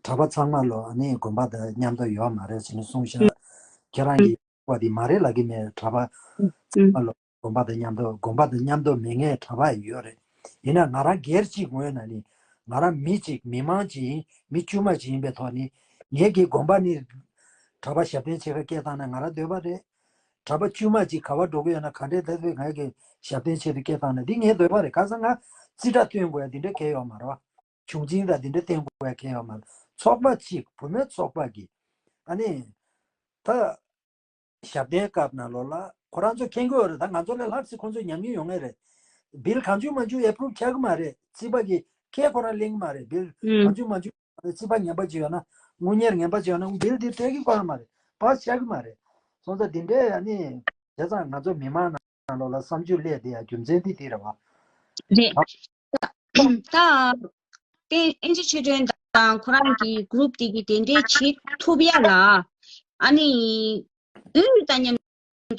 གྲྭ་པ་ཚང་མ་ལོ་ཨ་ནི་དགོན་པ་དང་མཉམ་དུ་ཡོད་མ་རེད་ཟེར་ནས་གསུངས་ཤག་ཁྱེད་རང་གིས་བ་དེ་མ་རེད་ལབ་ཀྱི་མེད། གྲྭ་པ་ཚང་མ་ལོ་དགོན་པ་དང་མཉམ་དུ་དགོན་པ་དང་མཉམ་དུ་མེད་མཁན་གྲྭ་པ་ཡོད་རེད། ཡིན་ན་ང་རང་སྒེར་གཅིག་ངོས་ནས་ནི་ང་རང་མི་གཅིག་མི་མང་གཅིག་ཡིན་མི་དཀྱུས་མ་གཅིག་ཡིན་པའི་ཐོག་ནས་ངེད་ཀྱི་དགོན་པ་ནི་གྲྭ་པ་ཞབས་བརྟན་ཆེ་ཁ་སྐད་བཏང་ན་ང་རང་འདོད་པ་རེད། གྲྭ་པ་དཀྱུས་མ་གཅིག་ག་བ་འགྲོ་གི་ཡོད་ན་ག་འདྲའི་ལྟ་བུའི་ངེད་ཀྱི་ཞབས་བརྟན་ཆེད་དུ་སྐད་བཏང་ན་འདི་ངའི་འདོད་པ་རེད། ག་ས་ང་རྩིས་ཁྲ་སྟོན་དགོས་ཡ་འདི་འདྲ་གལ་ཡོད་མ་རེད་བ། བྱུང་ཆིངས་དང་འདི་འདྲ་བསྟན་དགོས་ཡ་གལ་ཡོད་མ་རེད། ཚོགས་པ་གཅིག་བུད་མེད་ཚོགས་པ་གི་ཨ་ནི་ད་ཞབས་བརྟན་སྐབས་ནང་ལོགས་ལ་ཁོ་རང་ཚོ་མཁྱེན་གྱི་ཡོད་རེད། ད་ང་ཚོ་ལས་ལྷག་ཙམ་ཁོང་ཚོས་ཉམས་མྱོང་ཡོད་ངེས་རེད། བིལ་གང་བྱུང་མང་བྱུང་ཨེ་པུ་རུབ་ཆགས་ཀྱི་མ་རེད། རྩིས་པ་གིས་ཁས་ཁོ་རང་ལེན་གྱི་མ་རེད། བིལ་ཨུམ། གང་བྱུང་མང་བྱུང་རྩིས་པ་ངན་པ་ཅིག་ཡོད་ན་དངུལ་གཉེར་ངན་པ་ཅིག་ཡོད་ན་བིལ་འདི་སྤྲད་ཀྱི་ཁོ་རང་མ་རེད། པཱ་སི་ཆགས་ཀྱི་མ་རེད། སོང་ཙང་འདི་འདྲའི་ཨ་ནི་བྱས་ཙང་ང་ཚོ་མི་མང་ནང་ལོགས་ལ་བསམ་ཚུལ་སླེབས་བསྡད་ཡ་རྒྱུ་མཚན་འདི་འདི་རེད་བ། རེད། ད་དེ་ཨེན་ཅི་ཆོས་སྒྲོན་དང་ཁོ་རང་གི་གུ་རུབ་དེ་གི་དེ་འདྲའི་བྱེད་ཐུབ་ཡ་ལ་ཨ་ནི་དབུས་དང་མཉམ་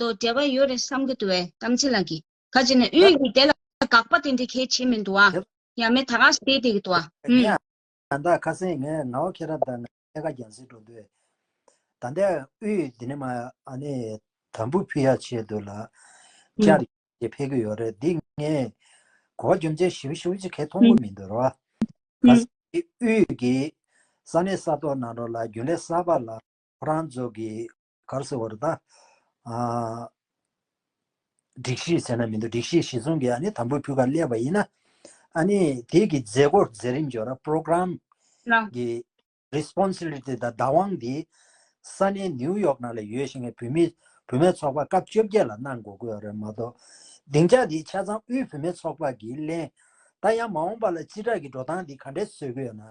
དུ་འབྲེལ་བ་ཡོད་རེད་བསམ་གི་འདུག་བས་དམ་ཚིག་ལགས་ཀྱིས་ག་ཅི་ན་དབུས་ཀྱི་དེ་ལ་དགག་པ་དེ་འདྲའི་གལ་ཆེ་མི་འདུག་ཨ། ཡ་མེད་ད་ག་སེ་དེ་གི་འདུག་ཨ། ཨུམ། ད་ལྟ་ཁ་སང་ངས་ངག་དབང་མཁྱེན་རབ་དང་ངས་ཐད་ཀར་རྒྱང་སྲིང་འགྲོ་དུས། ད་ལྟ་དབུས་འདི་ནས་མ་ཨ་ནི་དམ་བུ་ཕུལ་ཡ་ཆེད་དུ་ལ་ཨུམ། བཅར་ཡས་ཕེབས་ཀྱི་ཡོད་རེད། འདི་ངས་གོ་བ་རྒྱུ་མཚན་ཞིབ་ཞིབ་ཅིག་གས་མཐོང་གི་མི་འདུག་ར། ཁ་སང་དབུས་ཀྱི་ས་གནས་ས་ཐོག་ནང་ལོགས་ལ་རྒྱུན་ལས་གསར་པ་ལ་ཁོ་རང་ཚོ་གི་ག་རེ་ཟེར་བ་རེད་ད། ཨ། སྒྲིག་གཞི་ཟེར་ན་མི་འདུག་སྒྲིག་གཞི་གཞི་བཟུང་གི་ཨ་ནི་དམ་བུ་ཕུལ་ག་སླེབས་པ་ཡིན་ན། ཨ་ནི་དེ་གི་མཛད་སྒོ་མཛད་རིམ་འཇོག་ར་པོ་རོ་གྷ་རམ་ལ། གི་རེ་སི་པོན་སི་བི་ལི་ཊི་དང་བདག་དབང་འདི་ས་གནས་ནིའུ་ཡོག་ནང་ལ་ཡོད་བཞིན་གྱི་བུད་མེད་བུད་མེད་ཚོགས་པ་སྐབས་བཅོ་བརྒྱད་ལ་གནང་དགོས་ཀྱི་ཡོད་རེད་མ་གཏོགས། སྡིངས་ཆ་འདི་ཆ་ཚང་དབུས་བུད་མེད་ཚོགས་པ་གིས་ལེན། ད་ཡང་མ་འོངས་པ་ལ་སྤྱི་བསྒྲགས་ཀྱི་འགྲོ་སྟངས་འདི་ག་འདྲས་བཟོ་གི་ཡོད་ན།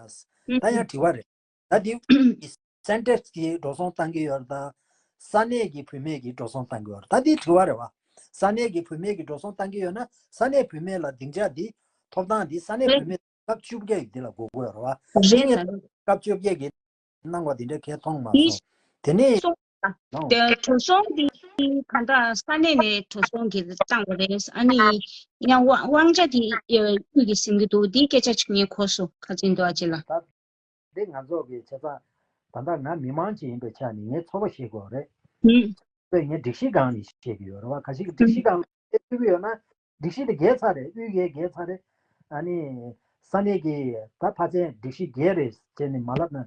ད་ཡང་དྲི་བ་རེད། ད་འདི་དབུས་ཀྱི་སེན་ཊར་གྱིས་འགྲོ་སོང་བཏང་གི་ཡོད་རེད་ད། ས་གནས་ཀྱི་བུད་མེད་ཀྱིས་འགྲོ་སོང་བཏང་གི་ཡོད་རེད་ད། འདི་དྲི་བ་རེད་བ། ས་གནས་ཀྱི་བུད་མེད་ཀྱིས་འགྲོ་སོང་བཏང་གི་ཡོད་ན་ས་གནས་བུད་མེད་ལ་སྡིངས་ཆ་འདི་ཐོབ་ཐང་འདི་ས་གནས་བུད་མེད་སྐབས་བཅུ་བརྒྱད་ཀྱི་འདི་ལ་དགོས་ཀྱི་ཡོད་རེད་བ། རེད་ངས་ད། སྐབས་བཅོ་བརྒྱད་ཀྱི་གནང་བ་འདི་འདྲ་གས་མཐོང་མ་འདི་སོང་། དེ་ནས་སོང་། ལོ། དེ་འགྲོ་སོང་འདི་གང་ལྟར་ས་གནས་ནས་འགྲོ་སོང་གི་བཏང་བ་རེད། ཨ་ནི་ཡང་དབང་དབང་ཆ་དེ་དབུས་ཀྱིས་ཟིན་གྱི་འདུག་འདིའི་སྐད་ཆ་ཅིག་ངས་གོ་སོང་ཁ་ཚིག་འདུག་ཨ་ཅེ་ལགས། ད་འདི་ང་ཚོ་གི་བྱས་ཙང་ད་ལྟ་ང་མི་མང་ཅིག་ཡིན་པའི་ཆ་ནས་ངའི་ཚོར་བ་བཤད་དགོས་རེད། ཨུམ། དཔེ་ངས་སྒྲིག་གཞི་སྒང་ནས་བཤད་ཀྱི་ཡོད་རེད་བ། ག་ཞིག་གི་སྒྲིག་གཞི་སྒང་ལ་བཤད་ཐུབ་ཀྱི་ཡོད་ན་སྒྲིག་གཞི་དེ་འགལ་ཚར་རེད། དབུས་འགལ་འགལ་ཚར་རེད། ཨ་ནི་ས་གནས་ཀྱི་ད་ཕལ་ཆེར་སྒྲིག་གཞི་འགལ་རེད་ཅེས་ནས་མ་ལབ་ན་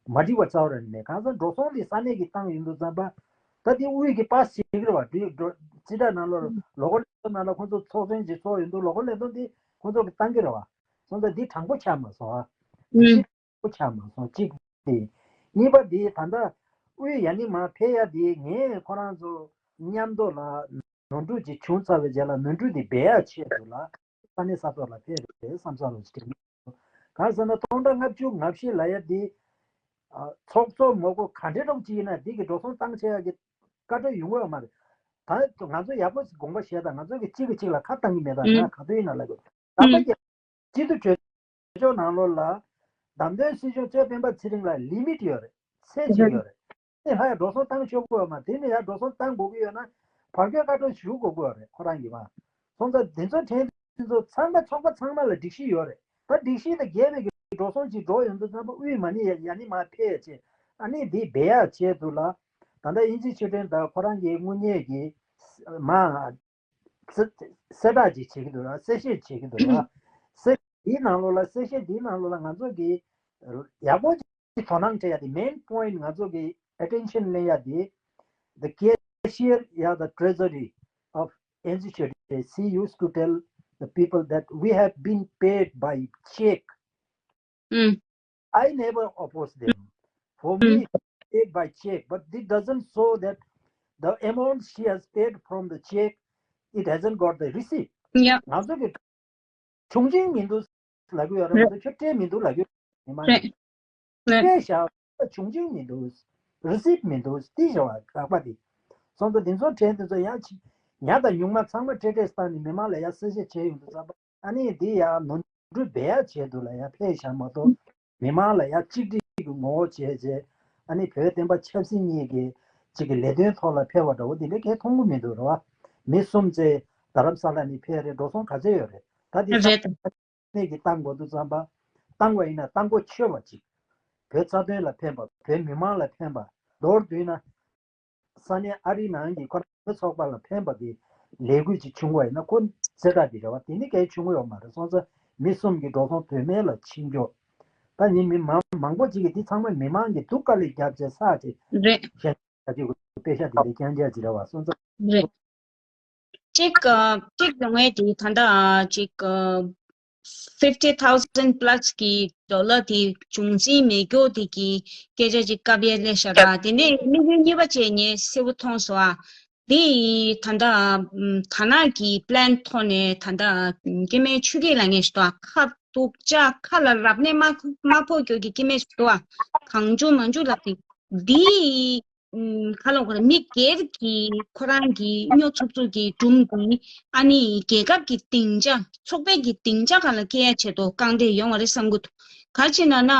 མ་འགྲིག་པ་རྩ་བ་རེད་མེད། གང་ཟེར་འགྲོ་སོང་དེ་ས་གནས་ཀྱིས་བཏང་ཡོང་དུས་ཙམ་པ་ད་དེ་དབུས་ཀྱི་པཱ་སི་བྱེད་ཀྱི་རེད་བ། དེ་འགྲོ་སྤྱི་བསྒྲགས་ནང་ལོགས་ལོ་འཁོར་ལས་ཚོགས་ནང་ལ་ཁོང་ཚོ་ཚོགས་ཆེན་ཅིག་ཚོགས་ཡོང་དུས་ལོ་འཁོར་ལས་ཚོགས་དེ་ཁོང་ཚོ་གིས་བཏང་གི་རེད་བ། སོང་ཙང་འདི་དྲང་པོ་ཆགས་མ་སོང་ཨ། ཨུམ། ཆགས་མ་སོང་གཅིག་དེ། གཉིས་པ་དེ་ད་ལྟ་ དབུས་ཡ་ནི་མ་ཕེབས་ཡ་དེ་ངས་ཁོ་རང་ཚོ་མཉམ་དུ་ལ་ནོར་འཁྲུལ་ཅིག་བྱུང་ཚར་བའི་རྗེས་ལ་ནོར་འཁྲུལ་དེ་སྦས་ཡ་ཆེད་དུ་ལ་ས་གནས་ས་ཐོག་ལ་ཕེབས་རེད་བསམ་ས་རུ་ཅིག་གང་ཟེར་ན་སྟོང་ཕྲག་ལྔ་བཅུ་ང་བཞི་ལ་ཡ་དེ་ཨ་ཚོགས་གཙོ་མོ་གོ་ག་འདྲེ་རོགས་ཅིག་ཡིན་ན་འདི་གི་འགྲོ་སོང་བཏང་བྱེད་ཡ་གི་བཀའ་འཁྲོལ་ཡོང་གི་ཡོད་མ་རེད། ད་ང་ཚོ་ཡག་པོ་དགོངས་པ་བཞེས་དང་ང་ཚོ་གི་གཅིག་གིས་གཅིག་ལ་ཁ་བཏང་གི་མེད་དང་ང་ག་དུས་ཡིན་ན་ལབ་དགོས་ད་ལྟ་གི་སྤྱི་འཐུས་གྲོས་ཚོགས་ནང་ལོགས་ལ་བདམས་ཐོན་སྲིད་སྐྱོང་གཙོས་སྤེན་པ་ཚེ་རིང་ལ་ལི་མིཊ་ཡོད་རེད། ཚད་ཅིག་ཡོད་རེད། དེ་ལྷག་ཡ་འགྲོ་སོང་བཏང་ཆོག་གི་ཡོད་མ་དེ་ནས་ཡ་འགྲོ་སོང་བཏང་དགོས་ཀྱི་ཡོད་ན་བར་སྐབས་བཀའ་འཁྲོལ་ཞུ་དགོས་ཀྱི་ཡོད་རེད་ཁོ་རང་གིས་མ། སོང་ཙང་དེ་ཚོ་དྲན་དེ་ཚོ་ཚང་མ་ཚོགས་པ་ཚང་མ་ལ་སྒྲིག་གཞི་ཡོད་རེད། ད་སྒྲིག་གཞི་དང་འགལ་བའི་གི་འགྲོ་སོང་ཅིག་འགྲོ་ཡོང་དུས་ཙམ་པ་དབུས་མ་ནི་ཡ་ནི་མ་ཕེབས་བྱས་ཨ་ནི་འདི་སྦས་ཡག་ཆེད་དུ་ལ་ད་ལྟ་དབྱིན་ཇི་ཆོས་སྒྲོན་དང་ཁོ་རང་གི་དངུལ་གཉེར་གི་མ་གསལ་བསྒྲགས་ཅིག་བྱེད་ཀྱི་འདུག་ར། གསལ་བཤད་བྱེད་ཀྱི་འདུག་ར། གསལ་འདིའི་ནང་ལོགས་ལ་གསལ་བཤད་འདིའི་ནང་ལོགས་ལ་ང་ཚོ་གི་ཡག་པོ་ཅིག་དོ་སྣང་སྤྲད་ཡ་དེ་main point ང་ཚོ་གི་attention ལེན་ཡ་དེ། The cashier, yeah, the treasury of N C C used to tell the people that we have been paid by check. ཨུམ། I never oppose them. For me, paid by check, but this doesn't show that the amount she has paid from the check, it hasn't got the receipt. ཡ། ང་ཚོ་གི་བྱུང་རྐྱེན་མི་འདུག་ལབ་ཀྱི་ཡོད་རེད། ང་ཚོ་ཁྱོད་སྤྲད་མི་འདུག་ལབ་ཀྱི་ཡོད་མ་རེད། རེད། རེད། སྤྲད་བཞག་བྱུང་རྐྱེན་མི་འདུག receipt མི་འདུག་དེ་བཞག་པ་དགག་པ་དེ། སོང་ཙང་དེ་ཚོ་དྲན་དེ་ཚོ་ཡང་ཅིག་ཉ་དང་ཉུང་མ་ཚང་མ་སྤྲད་སྤྲད་བཏང་ནས་མི་མང་ལ་ཡང་གསལ་བཤད་བྱས་ཡོང་དུས་ཙམ་པ་ཨ་ནི་འདི་ཡང་ནོར་འཁྲུལ་སྦས་ཡག་ཆེད་དུ་ལ་ཡང་ཕེབས་བཞག་མ་གཏོགས་མི་མང་ལ་ཡང་གཅིག་སྒྲིལ་གྱི་ངོ་བོ་བྱས་བྱས་ཨ་ནི་བོད་བསྟན་པ་ཆབ་སྲིད་གཉིས་ཀྱི་གཅིག་གི་ལས་དོན་ཐོག་ལ་ཕེབས་པ་འདྲ་བོ་འདི་འདྲ་གས་མཐོང་གི་མི་འདུག་རེད་བ། མི་གསུམ་ཚེ་རྡ་རམ་ས་ལ་ནས་ཕེབས་རེད། འགྲོ་སོང་ག་ཚད་ཡོད་རེད། ད་འདི་ས་རེད། གནས་ཀྱི་བཏང་དགོས་འདུག་བསམ་པ། བཏང་བ་ཡིན་ན་བཏང་སྒོ་ཆོད་པ་ཅིག་བོད་རྩ་དོན་ལ་ཕན་པ། བོད་མི་མང་ལ་ཕན་པ། མདོར་བསྡུས་ན། ས་གནས་ཨ་རིའི་ནང་གི་ཁོ་རང་བོད་ཚོགས་པ་ལ་ཕན་པ་གི་ལས་འགུལ་ཅིག་བྱུང་བ་ཡིན་ན་ཁོ་གསལ་བསྒྲགས་འདི་རེད་བ། དེ་ནི་གལ་བྱུང་གི་ཡོད་མ་རེད། སོང་ཙང་མི་གསུམ་གྱི་འགྲོ་སོང་བོད་སྨན་ལ་ཕྱིན་རྒྱུ། ད་ནི་མི་མང་མང་པོ་ཅིག་གིས་འདི་ཚང་མ་མི་མང་གི་སྡུག་དཀའ་ལས་བརྒྱབ་བྱས་ས་ཅིག་རེད། གཞན་ད་ཅིག་དཔེ་ཤ་འདི་ལས་རྐྱང་རྐྱང་ཅིག་རེད་བ། སོང་ཙང་། རེད། གཅིག་གཅིག་ཡོང་ངེས་དེ་ད་ལྟ་གཅིག fifty thousand plus གི་ཌོ་ལར་དེ་བྱུང་འཛིན་མེད་རྒྱུ་དེ་གི་སྐད་ཆ་ཅིག་བཀའ་བསྡུར་ལས་ཤ་ར་དེ་ནས་དམིགས་ཡུལ་གཉིས་པ་བཅས་ངས་གསལ་པོ་མཐོང་སོང་ཨ། དེ་ད་ལྟ་ད་ནག་གི་པི་ལན་ཐོག་ནས་ད་ལྟ་སྐྱེ་དམན་ཆོས་སྐྱིད་ལ་ངས་ཞུ་ཁ་སྡུག་ཅག་ཁ་ལ་རབ་གནས་མ་མ་ཕོག་རྒྱུ་གི་སྐྱེ་དམན་ཞུ་ཨ། གང་བྱུང་མང་བྱུང་ལབ་དེ་དེ། ཁ་ལོ་ཁོ་ར་མི་སྒེར་གྱི་ཁོ་རང་གི་སྨྱོ་ཚུགས་ཚུགས་ཀྱི་སྒྲུང་འདི་ཨ་ནི་རྒྱལ་ཁབ་ཀྱི་སྡིངས་ཆ་ཚོགས་པའི་གི་སྡིངས་ཆ་སྒང་ལ་སྐྱེལ་ཡ་ཆེད་དུ་རྐང་འདེགས་ཡོང་བ་རེད་བསམ་གི་འདུག་ག་རེ་བྱས་ན་ན་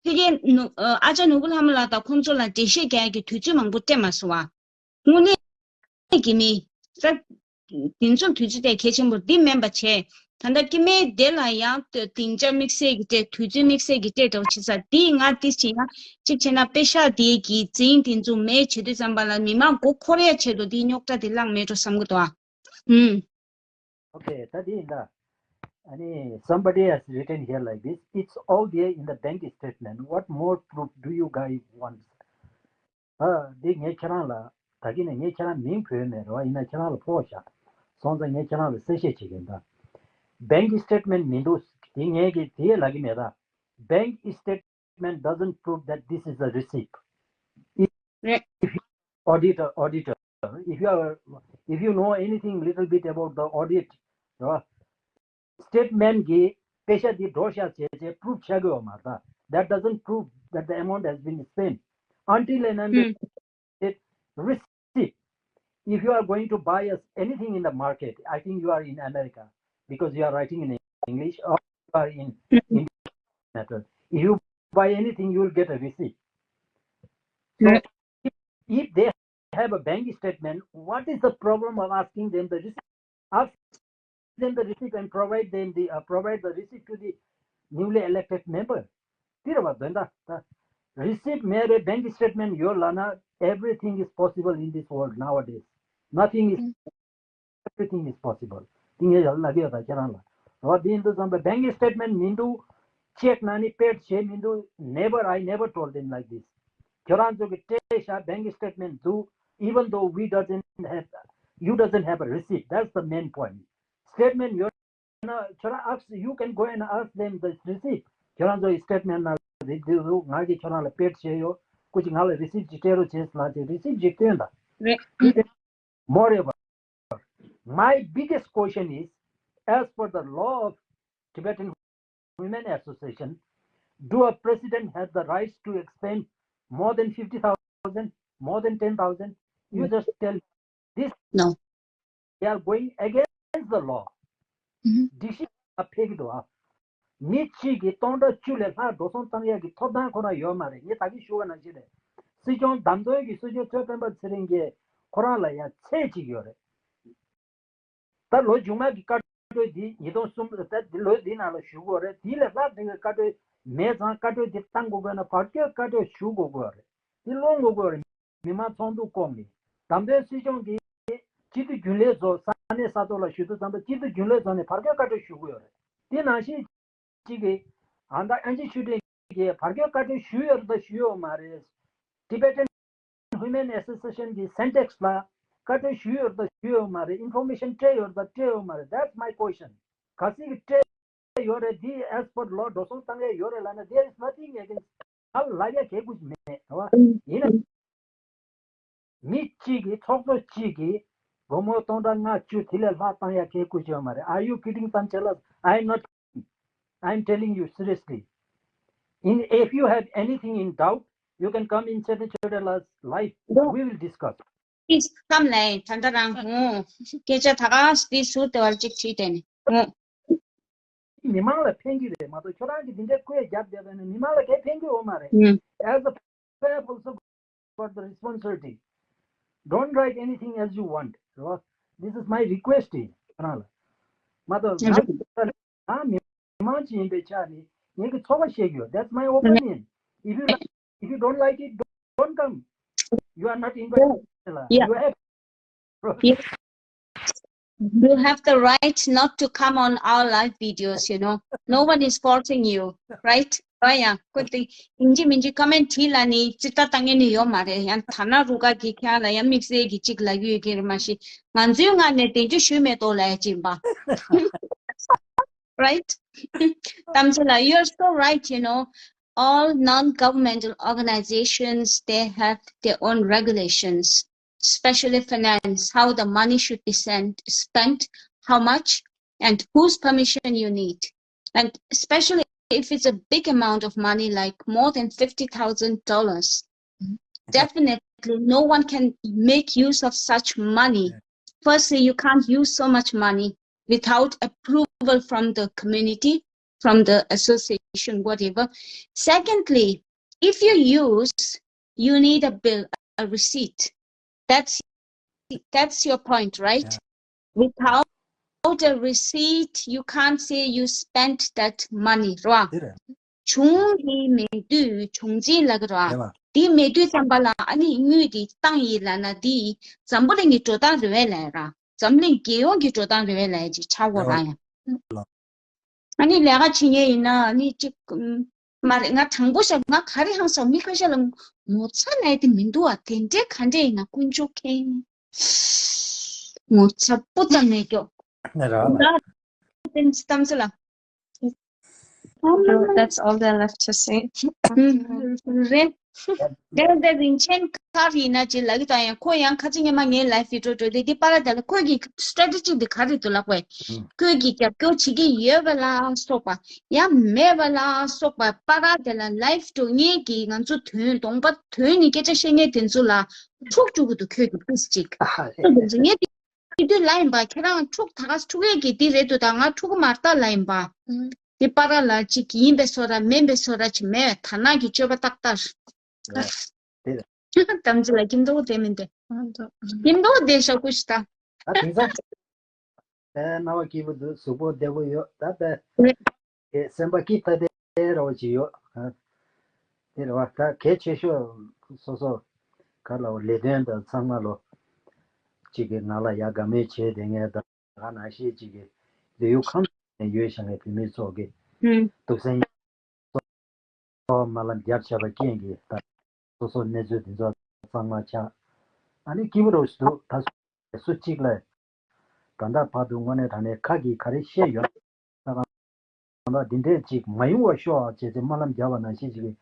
ཕ་གིའི་ནུ་ཨ་ཅག་ནོར་བུ་ལྷ་མོ་ལགས་དང་ཁོང་ཚོ་ལ་འགྲེལ་བཤད་རྒྱག་ཡ་གི་དུས་ཚོད་མང་པོ་སྤྲད་མ་སོང་བ། དངོས་གནས་ཀྱི་མི་ས་དེ་ཚོ་དུས་ཚོད་དེ་གལ་ཆེན་པོ་འདི་མིན་པ་བྱས། ད་ལྟ་སྐྱེ་དམན་དེ་ལ་ཡང་སྡིངས་ཆ་དམིགས་བསལ་གྱི་སྤྲད། དུས་ཚོད་དམིགས་བསལ་གྱི་སྤྲད་འདྲ་བོ་བྱེད་ས་འདི་ང་ཏིས་བྱེད་ཡང་གཅིག་བྱས་ན་པེ་ཤག་དེ་གི་འཛིན་དེ་ཚོ་མེད་བྱེད་དུས་ཙམ་པ་ལ་མི་མང་མགོ་འཁོར་ཡ་ཆེད་དུ་འདི་རྙོག་དྲ་དེ་བསླངས་མེད་འགྲོ་བསམ་གི་འདུག་ཨ། ཧུམ། Okay, ད་འདི་ཡིན་ད། ཨ་ནི། Somebody has written here like this, it's all there in the bank statement. What more proof do you guys want? ཨ། འདི་ངས་ཁྱེད་རང་ལ། ད་གིན་ནས་ངས་ཁྱེད་རང་མིང་བོས་མེད་རེད་བ། ཡིན་ན་ཁྱེད་རང་ལ་ཕོག་བཞག་སོང་ཙང་ངས་ཁྱེད་རང་ལ་གསལ་བཤད་བྱེད་ཀྱིན་ད། Bank statement མི་འདུག་དེ་ངས་ཀྱི་དེ་ལབ་ཀྱི་མེད་ད། Bank statement doesn't prove that this is a receipt. If, རེད། if you auditor, auditor, if you are, if you know anything little bit about the audit, རེད་བ། Statement གི་པེ་ཤ་འདི་འགྲོ་ཤག་བྱས་བྱས་prove བྱ་དགོས་བ་མ་རེད། That doesn't prove that the amount has been spent until and unless it receipt. If you are going to buy us anything in the market, I think you are in America because you are writing in English or you are in India. If you buy anything, you will get a receipt. So if, if they have a bank statement, what is the problem of asking them the receipt? Ask them the receipt and provide them the uh, provide the receipt to the newly elected member. དེ་རེད་བ། དོན་དག་ད་རི་སིབ་མེད་རེད། bank statement ཡོད་ལབ་ན། Everything is possible in this world nowadays. Nothing is, everything is possible. དེ་ངས་ཡར་ལབ་ཡོད་ད་ཁྱེད་རང་ལ། རེད་བ། དེ་ཡིན་དུས་ཙམ་པ་bank statement མི་འདུག check ནང་ནས་paid བྱས་མི་འདུག Never, I never told them like this. ཁྱེད་རང་ཚོ་གི་སྤྲད་བཞག bank statement འདུག even though we doesn't have, you doesn't have a receipt. That's the main point. Statement ཡོད་ན་ཁྱོད་རང་ask, you can go and ask them the receipt. ཁྱོད་རང་ཚོ་ཡི་statement ནང་རེད་འདུག་ང་གིས་ཁྱོད་རང་ལ་paid བྱས་ཡོད། སྐུ་མཁྱེན་ང་ལ་རི་སིབ་ཅིག་སྤྲད་རོགས་བྱས་ལབ་བྱས་རི་སིབ་ཅིག་སྟོན་དང་། རེད། Moreover, my biggest question is, as per the law of Tibetan Women Association, do a president have the rights to expend more than fifty thousand, more than ten thousand? You just tell this. No. They are going against the law. Decision ཕེབས་ཀྱི་འདུག་ཨ། མི་གཅིག་གིས་སྟོང་ཕྲག་བཅུ་ལས་ལྷག་འགྲོ་སོང་བཏང་ཡག་གི་ཐོབ་ཐང་ཁོ་རང་ཡོད་མ་རེད། ངས་ད་གིན་ཞུ་བ་ནང་བཞིན་རེད། སྲིད་སྐྱོང་བདམས་ཐོན་གྱི་སྲིད་སྐྱོང་ཚེ་དཔལ་འབར་ཚེ་རིང་གིས་ཁོ་རང་ལ་ཡང་ཚད་ཅིག་ཡོད་རེད། ད་ལོ་མཇུག་མ་གི་བཀའ་འཁྲོལ་འདི་ཉིས་སྟོང་གསུམ་ད་འདི་ལོ་འདི་ནང་ལ་ཞུ་དགོས་རེད། དེ་ལས་ལྷག་དེ་གི་བཀའ་འཁྲོལ་མེད་ཙང་བཀའ་འཁྲོལ་འདི་བཏང་དགོས་དགོས་ན་བར་སྐྱོད་བཀའ་འཁྲོལ་ཞུ་དགོས་དགོས་རེད། འདི་སློང་དགོས་དགོས་རེད། མི་མང་ཚོགས་འདུ་བསྐོང་ནས་བདམས་ཐོན་སྲིད་སྐྱོང་གིས་སྤྱི་འཐུས་རྒྱུན་ལས་ཚོ་ས་གནས་ས་ཐོག་ལ་ཞུ་དུས་ཙམ་པ་སྤྱི་འཐུས་རྒྱུན་ལས་ཚོ་ནས་བར་སྐྱོད་བཀའ་འཁྲོལ་ཞུ་དགོས་ཡོད་རེད། དེ་ནང་བཞིན་གཅིག་གིས་ཨ་ད་ཨན་ཅི་ཆོས་སྒྲོན་གྱིས་བར་སྐྱོད་བཀའ་འཁྲོལ་ཞུས་ཡོད་རེད་ད་ཞུས་ཡོད་མ་རེད། Tibetan Women Association གི་Sentex ལ་བཀའ་འཁྲོལ་ཞུས་ཡོད་རེད་ད་ཞུས་ཡོད་མ་རེད། Information སྤྲད་ཡོད་རེད་ད་སྤྲད་ཡོད་མ་རེད། That's my question. ག་ཚིག་གི་སྤྲད་ཡོད་རེད། འདི་as per law འགྲོ་སོང་བཏང་ཡས་ཡོད་རེད་ལབ་ན། There is nothing against. ཨ་ལབ་ཡ་གལ་དགོས་མེད་རེད་བ། ཡིན་ན་མི་གཅིག་གིས་ཚོགས་གཙོ་གཅིག་གིས་སྒོར་མོ་སྟོང་ཕྲག་ལྔ་བཅུ་དེ་ལས་ལྷག་བཏང་ཡ་གལ་དགོས་ཡོད་མ་རེད། Are you kidding, Tamchela? I am not. I am telling you seriously. In, if you have anything in doubt, you can come in Chete Chotela's live. We will discuss. Please come ལ་ད་ལྟ་རང་ཧོ་སྐད་ཆ་ད་ག་སི་ཟུར་དེ་བར་གཅིག་བྲིས་ཏེ་ནི་ཧོ། མི་མང་ལ་ཕན་གྱི་རེད་མ་གཏོགས་ཁྱོད་རང་གིས་འདི་འདྲའི་བཀོད་རྒྱབ་བསྡད་པ་ཡིན་ན་མི་མང་ལ་གའི་ཕན་གྱི་ཡོད་མ་རེད། As a P F also got the responsibility. Don't write anything as you want. This is my request to you. རང་ལ་མ་གཏོགས་ང་ང་མི་མང་ཅིག་ཡིན་པའི་ཆ་ནས་ངེད་ཀྱི་ཚོར་བ་བཤད་ཀྱི་ཡོད། That's my opinion. If you like, if you don't like it, don't come. You are not invited. Yeah. You have You have the right not to come on our live videos, you know. No one is forcing you, right? ར་ཡ་ཁོ་དེ་ཡིན་གཅིག་མིན་གཅིག་ཀོ་མེན་ཊི་བྲིས་ལ་ནི་ཅི་ལྟ་ལྟ་ངེས་ནི་ཡོད་མ་རེད། ཡང་ཐ་ན་རུ་ཀ་གི་ཁྱེད་ལ་ཡང་དམིགས་བསལ་གྱི་གཅིག་ལབ་ཀྱི་ཡོད་ཀྱི་རེད་མ་གཞི། ང་ཚོའི་ངག་ནས་དེ་ཚོ་ཞུས་མེད་དོ་ལབ་ཡ་ཅིག་ཡིན་པ། Right? Tamchela, you're so right, you know. All non-governmental organizations, they have their own regulations, especially finance, how the money should be sent, spent, how much, and whose permission you need. And especially if it's a big amount of money, like more than fifty thousand dollars, definitely no one can make use of such money. Firstly, you can't use so much money without approval from the community, from the association, whatever. Secondly, if you use, you need a bill, a receipt. That's that's your point, right? Yeah. Without a receipt, you can't say you spent that money, རེད་བ། བྱུང་དེ་མེད་དུས་བྱུང་འཛིན་ལབ་ཀྱི་རེད་བ། དེ་མེད་དུས་ཙམ་པ་ལ་ཨ་ནི་དངུལ་དེ་བཏང་ཡིན་ལབ་ན་དེ་འཛམ་བུ་གླིང་གི་འགྲོ་སྟངས་རེད་པས་ལབ་ར། འཛམ་གླིང་རྒྱལ་ཡོངས་ཀྱི་འགྲོ་སྟངས་རེད་པས་ལབ་ཡ་ཅིག་ཆགས་ཡོད་ར་ཡང་། ཨ་ནི་ལས་ཀ་བྱེད་མཁན་ཡིན་ན་ཨ་ནི་གཅིག་མ་རེད། ང་དྲང་པོ་བཤད་ང་ག་རེ་ཧང་སང་མི་ཁ་ཤས་ལ་ངོ་ཚ་ལས་དེ་མི་འདུག་ཨ། དེ་འདྲས་ག་འདྲས་ཡིན་ན་དཀོན་མཆོག་མཁྱེན། ངོ་ཚ་པོ་ཙམ་མེད་ཀྱོག་ང་རང་ལ། ད་དེ་གཏམ་ཚེ་ལ། That's all they left to say. རེད། དེ་འདྲ་རིན་ཆེན་ག་རེ་ཡིན་ན་ཅི་ལབ་ཀྱི་ད་ཡང་ཁོ་ཡང་ཁ་ཚིག་སྔོན་མ་ངའི་ལའིབ་བི་ཌི་ཡོ་འགྲོ་དུས་འདི་པ་ར་དེ་ལ་ཁོས་ཀྱི་སི་ཊེ་རེ་ཊི་ཇི་འདི་ག་རེ་འདུག་ལབ་པས། ཁོས་ཀྱི་རྒྱབ་སྐྱོར་བྱེད་ཀྱི་ཡོད་པ་ལ་སོགས་པ་ཡང་མེད་པ་ལ་སོགས་པ་པ་ར་དེ་ལ་ལའིབ་འགྲོ་ངེས་ཀྱི་ང་ཚོ་དོན་གདོང་པ་དོན་ནི་སྐད་ཆ་བཤད་མཁན་དེ་ཚོ་ལ་འཁྲུག་བཅུག་གི་འདུག་ཁོས་ཀྱི་ཏིས་ཅིག་ཨ་ཧ་ལས། ཁོས་དེ་ཚོ་ངས་དེ་དུས་ལབ་ཡིན་པ། ཁྱེད་རང་འཁྲུག་ད་ག་འཁྲུག་ཡས་ཀྱི་འདི་རེད་འདུག་ད་ང་འཁྲུག་གི་མ་རེད་ད་ལབ་ཡིན་པ། དེ་པ་ར་ལ་ཅིག་ཡིན་པའི་བཟོ་འདྲ་མིན་པའི་བཟོ་འདྲ་ཅིག་མེད་པའི་དར་ནག་གི་སྤྱོད་པ་ཏག་ཏག་རེད། དེ་རེད། གཏམ་ཚེ་ལ་ཁྱིམ་ཐོག་བསྡད་མི་འདུག་ཁྱིམ་ཐོག་བསྡད་ཤག་སྐུ་ཞིག་ད། ད་དེང་སང་ཨེ་སྣང་བ་སྐྱིད་པོ་འདུག་གཟུགས་པོ་བདེ་པོ་ཡོད་ད་པས། ཨེ་སེམས་པ་སྐྱིད་ཐ་དད་རོགས་ཅིག་ཡོད། ཨ་དེ་རེད་བ། ད་གལ་ཆེ་ཤོས་སོ་སོ་ག་ལ་བ་ལས་དོན་དང་ཚང་མ་ལོ་གཅིག་གི་ནང་ལ་ཡ་དགའ་མོས་བྱས་བསྡད་མཁན་དང་། ད་ག་ནང་བཞིན་གཅིག་གི་ལས་ཡུལ་ཁམས་ནས་ཡོད་བཞག་ནས་བོད་མི་ཚོ་གི་ཨུམ་སྡུག་སྲན་སོགས་སྨོན་ལམ་བརྒྱབ་བྱས་པ་རྐྱེན་གྱིས་ད་སོ་སོ་གནས་ཚུལ་འདི་ཚོ་གཙང་མ་ཆགས། ཨ་ནི་སྐྱིད་པོ་རུ་འདུག་ད་སུ་གཅིག་ལ་ད་ལྟ་བར་དུ་དངོས་གནས་དྲང་གནས་ཁ་གིས་ག་རེ་བཤད་ཡོད་ད་གང་ལྟར་འདི་འདྲས་ཅིག་མ་ཡོང་བ་ཤོག་ཅེས་ཚེ་སྨོན་ལམ་བརྒྱབ་པ་ནང་བཞིན་ཅིག་གི་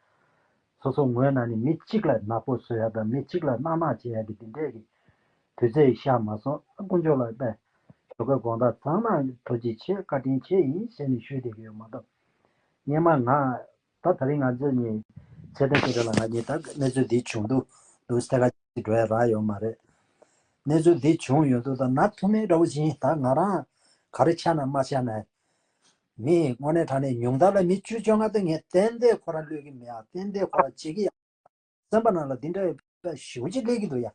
སོ་སོ་ངོས་ནས་ནི་མི་གཅིག་ལ་ནག་པོ་བཟོ་ཡ་དང་མི་གཅིག་ལ་གནག་གནག་བྱེད་ཡ་གི་དེ་འདྲས་ཀྱི་དུས་ཚོད་ཤར་མ་སོང་། ཨ་དཀོན་མཆོག་ལ་དཔེ་ཞོགས་ཀས་དགོང་དག་ཚང་མ་ཐུགས་རྗེ་ཆེ་བཀའ་དྲིན་ཆེ་ཡིན་ཟེར་ནས་ཞུས་བསྡད་ཀྱི་ཡོད་མ་གཏོགས། སྔོན་མ་ང་ད་ད་རིང་ང་ཚོ་གཉིས་ཚེ་བརྟན་ཕུན་གྲུབ་ལགས་ང་གཉིས་ད་གནས་ཚུལ་འདི་བྱུང་འདུག་འདུག་སྟེ་ག་ཅིག་འགྲོ་ཡ་རག་ཡོད་མ་རེད། གནས་ཚུལ་འདི་བྱུང་ཡོད་འདུག་ད་ན་ཐུ་མེད་འདྲ་བོ་ཞིག་ཡིན། ད་ང་རང་ག་རེ་ཆགས་ན་མ་ཆགས་ན། མི་དངོས་གནས་དྲང་གནས་ཉུང་མཐའ་ལ་མི་བཅུ་བཅོ་ལྔ་དེ་ངས་ཏན་ཏན་ཁོ་རང་བློས་ཀྱི་མེད་ཨ། ཏན་ཏན་ཁོ་རང་བྱེད་ཀྱི་ཡ། སེམས་པ་ནང་ལ་འདི་འདྲ་ཞེ་པོ་ཅིག་སླེབས་ཀྱི་འདུག་ཡ།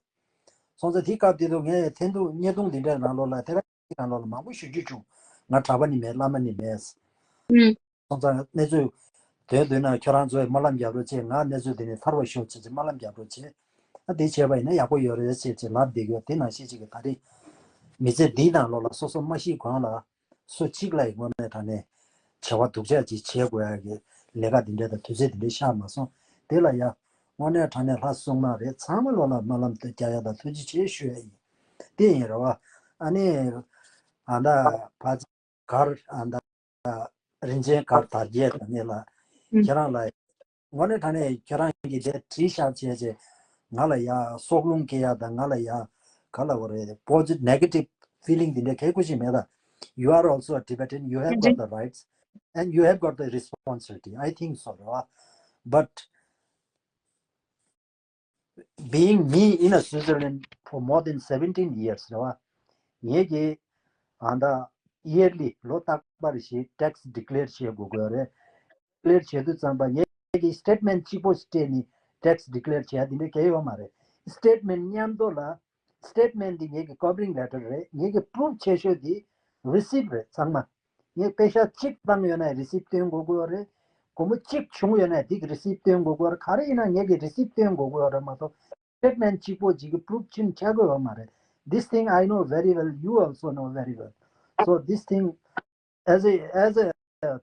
སོང་ཙང་དེའི་སྐབས་དེ་དུས་ངས་ཐེངས་དུ་བརྙན་ཐུང་འདི་འདྲའི་ནང་ལོགས་ལ་ཐེ་ར་ནང་ལོགས་ལ་མང་པོ་ཞུ་རྒྱུ་བྱུང་། ང་གྲྭ་པ་ནི་མེད་བླ་མ་ནི་མེད། ཨུམ། སོང་ཙང་གནས་ཚུལ་དོན་བསྡུས་ན་ཁྱོད་རང་ཚོས་སྨོན་ལམ་རྒྱབ་རོགས་བྱེད། ང་གནས་ཚུལ་འདི་ནས་ཐར་བ་ཤོག་བྱེད་ཅེས་སྨོན་ལམ་རྒྱབ་རོགས་བྱེད། ཨ་དེ་བྱས་པ་ཡིན་ན་ཡག་པོ་ཡོད་རེད་ཅེས་ཅེས་ལབ་བསྡད་ཡོད། དེ་ནང་བཞིན་ཅིག་གི་ད་རེས་མི་ཚེ་འདིའི་ནང་ལོགས་ལ་སོ་སོ་མ་ཤི་གོང་ལ་སུ་གཅིག་ལ་ཡི་དངོས་གནས་དྲང་གནས་བྱ་བ་སྡུག་ཅག་ཅིག་བྱེད་དགོས་ཡ་གི་ལས་ཀ་འདི་འདྲ་དང་དུས་ཚོད་འདི་འདྲ་ཤར་མ་སོང་། དེ་ལ་ཡ་དངོས་གནས་དྲང་གནས་ལྷ་སྲུང་མ་རེད་ཚང་མ་ལོ་ལ་སྨོན་ལམ་དུ་རྒྱག་ཡ་དང་ཐུགས་རྗེ་ཆེ་ཞུ་ཡ་ཡིན། དེ་ཡིན་རེད་བ། ཨ་ནི་ཨ་མདའ་བ་གར་ཨ་མདའ་རིན་ཆེན་གར་དར་རྒྱས་དང་ནི་ལ་ཁྱེད་རང་ལ་དངོས་གནས་དྲང་གནས་ཁྱེད་རང་གིས་དེ་བྲིས་བཞག་བྱས་རྗེས་ང་ལ་ཡ་སྲོག་རླུང་སྐྱེ་ཡ་དང་ང་ལ་ཡ་ག་ལ་བ་རེད་positive negative feeling འདི་འདྲ་གལ་ཁུ་ཞིག་མེད་ད། You are also a Tibetan, you have got the rights and you have got the responsibility, I think so རེད་བ། But being me in a Switzerland for more than seventeen years རེད་བ། ངེད་ཀྱིས་ཨ་མདའ་yearly ལོ་རྟག་པར་ཞིག་tax declare བྱེད་དགོས་དགོས་རེད། declare བྱེད་དུས་ཙམ་པ་ངེད་ཀྱིས་statement གཅིག་པོ་ཞིག་སྤྲད་ནས་tax declare བྱེད་ཡ་དེ་འདྲ་གལ་ཡོད་མ་རེད། Statement མཉམ་དུ་ལ་statement འདི་ངེད་ཀྱི་covering letter རེད། ངེད་ཀྱི་proof ཆེ་ཤོས་འདི་receipt རེད་ཚང་མ། ངས་པེ་ཤག་གཅིག་བཏང་ཡོད་ན་receipt སྟོན་དགོས་ཀྱི་ཡོད་རེད། སྒོར་མོ་གཅིག་བྱུང་ཡོད་ན་དེ་གི་receipt སྟོན་དགོས་ཀྱི་ཡོད་རེད། ག་རེ་ཡིན་ན་ངས་གི་receipt སྟོན་དགོས་ཀྱི་ཡོད་རེད་མ་གཏོགས་statement གཅིག་པོ་གཅིག་གི་proof ཅིག་ཆགས་ཀྱི་ཡོད་མ་རེད། This thing I know very well, you also know very well. So this thing as a as a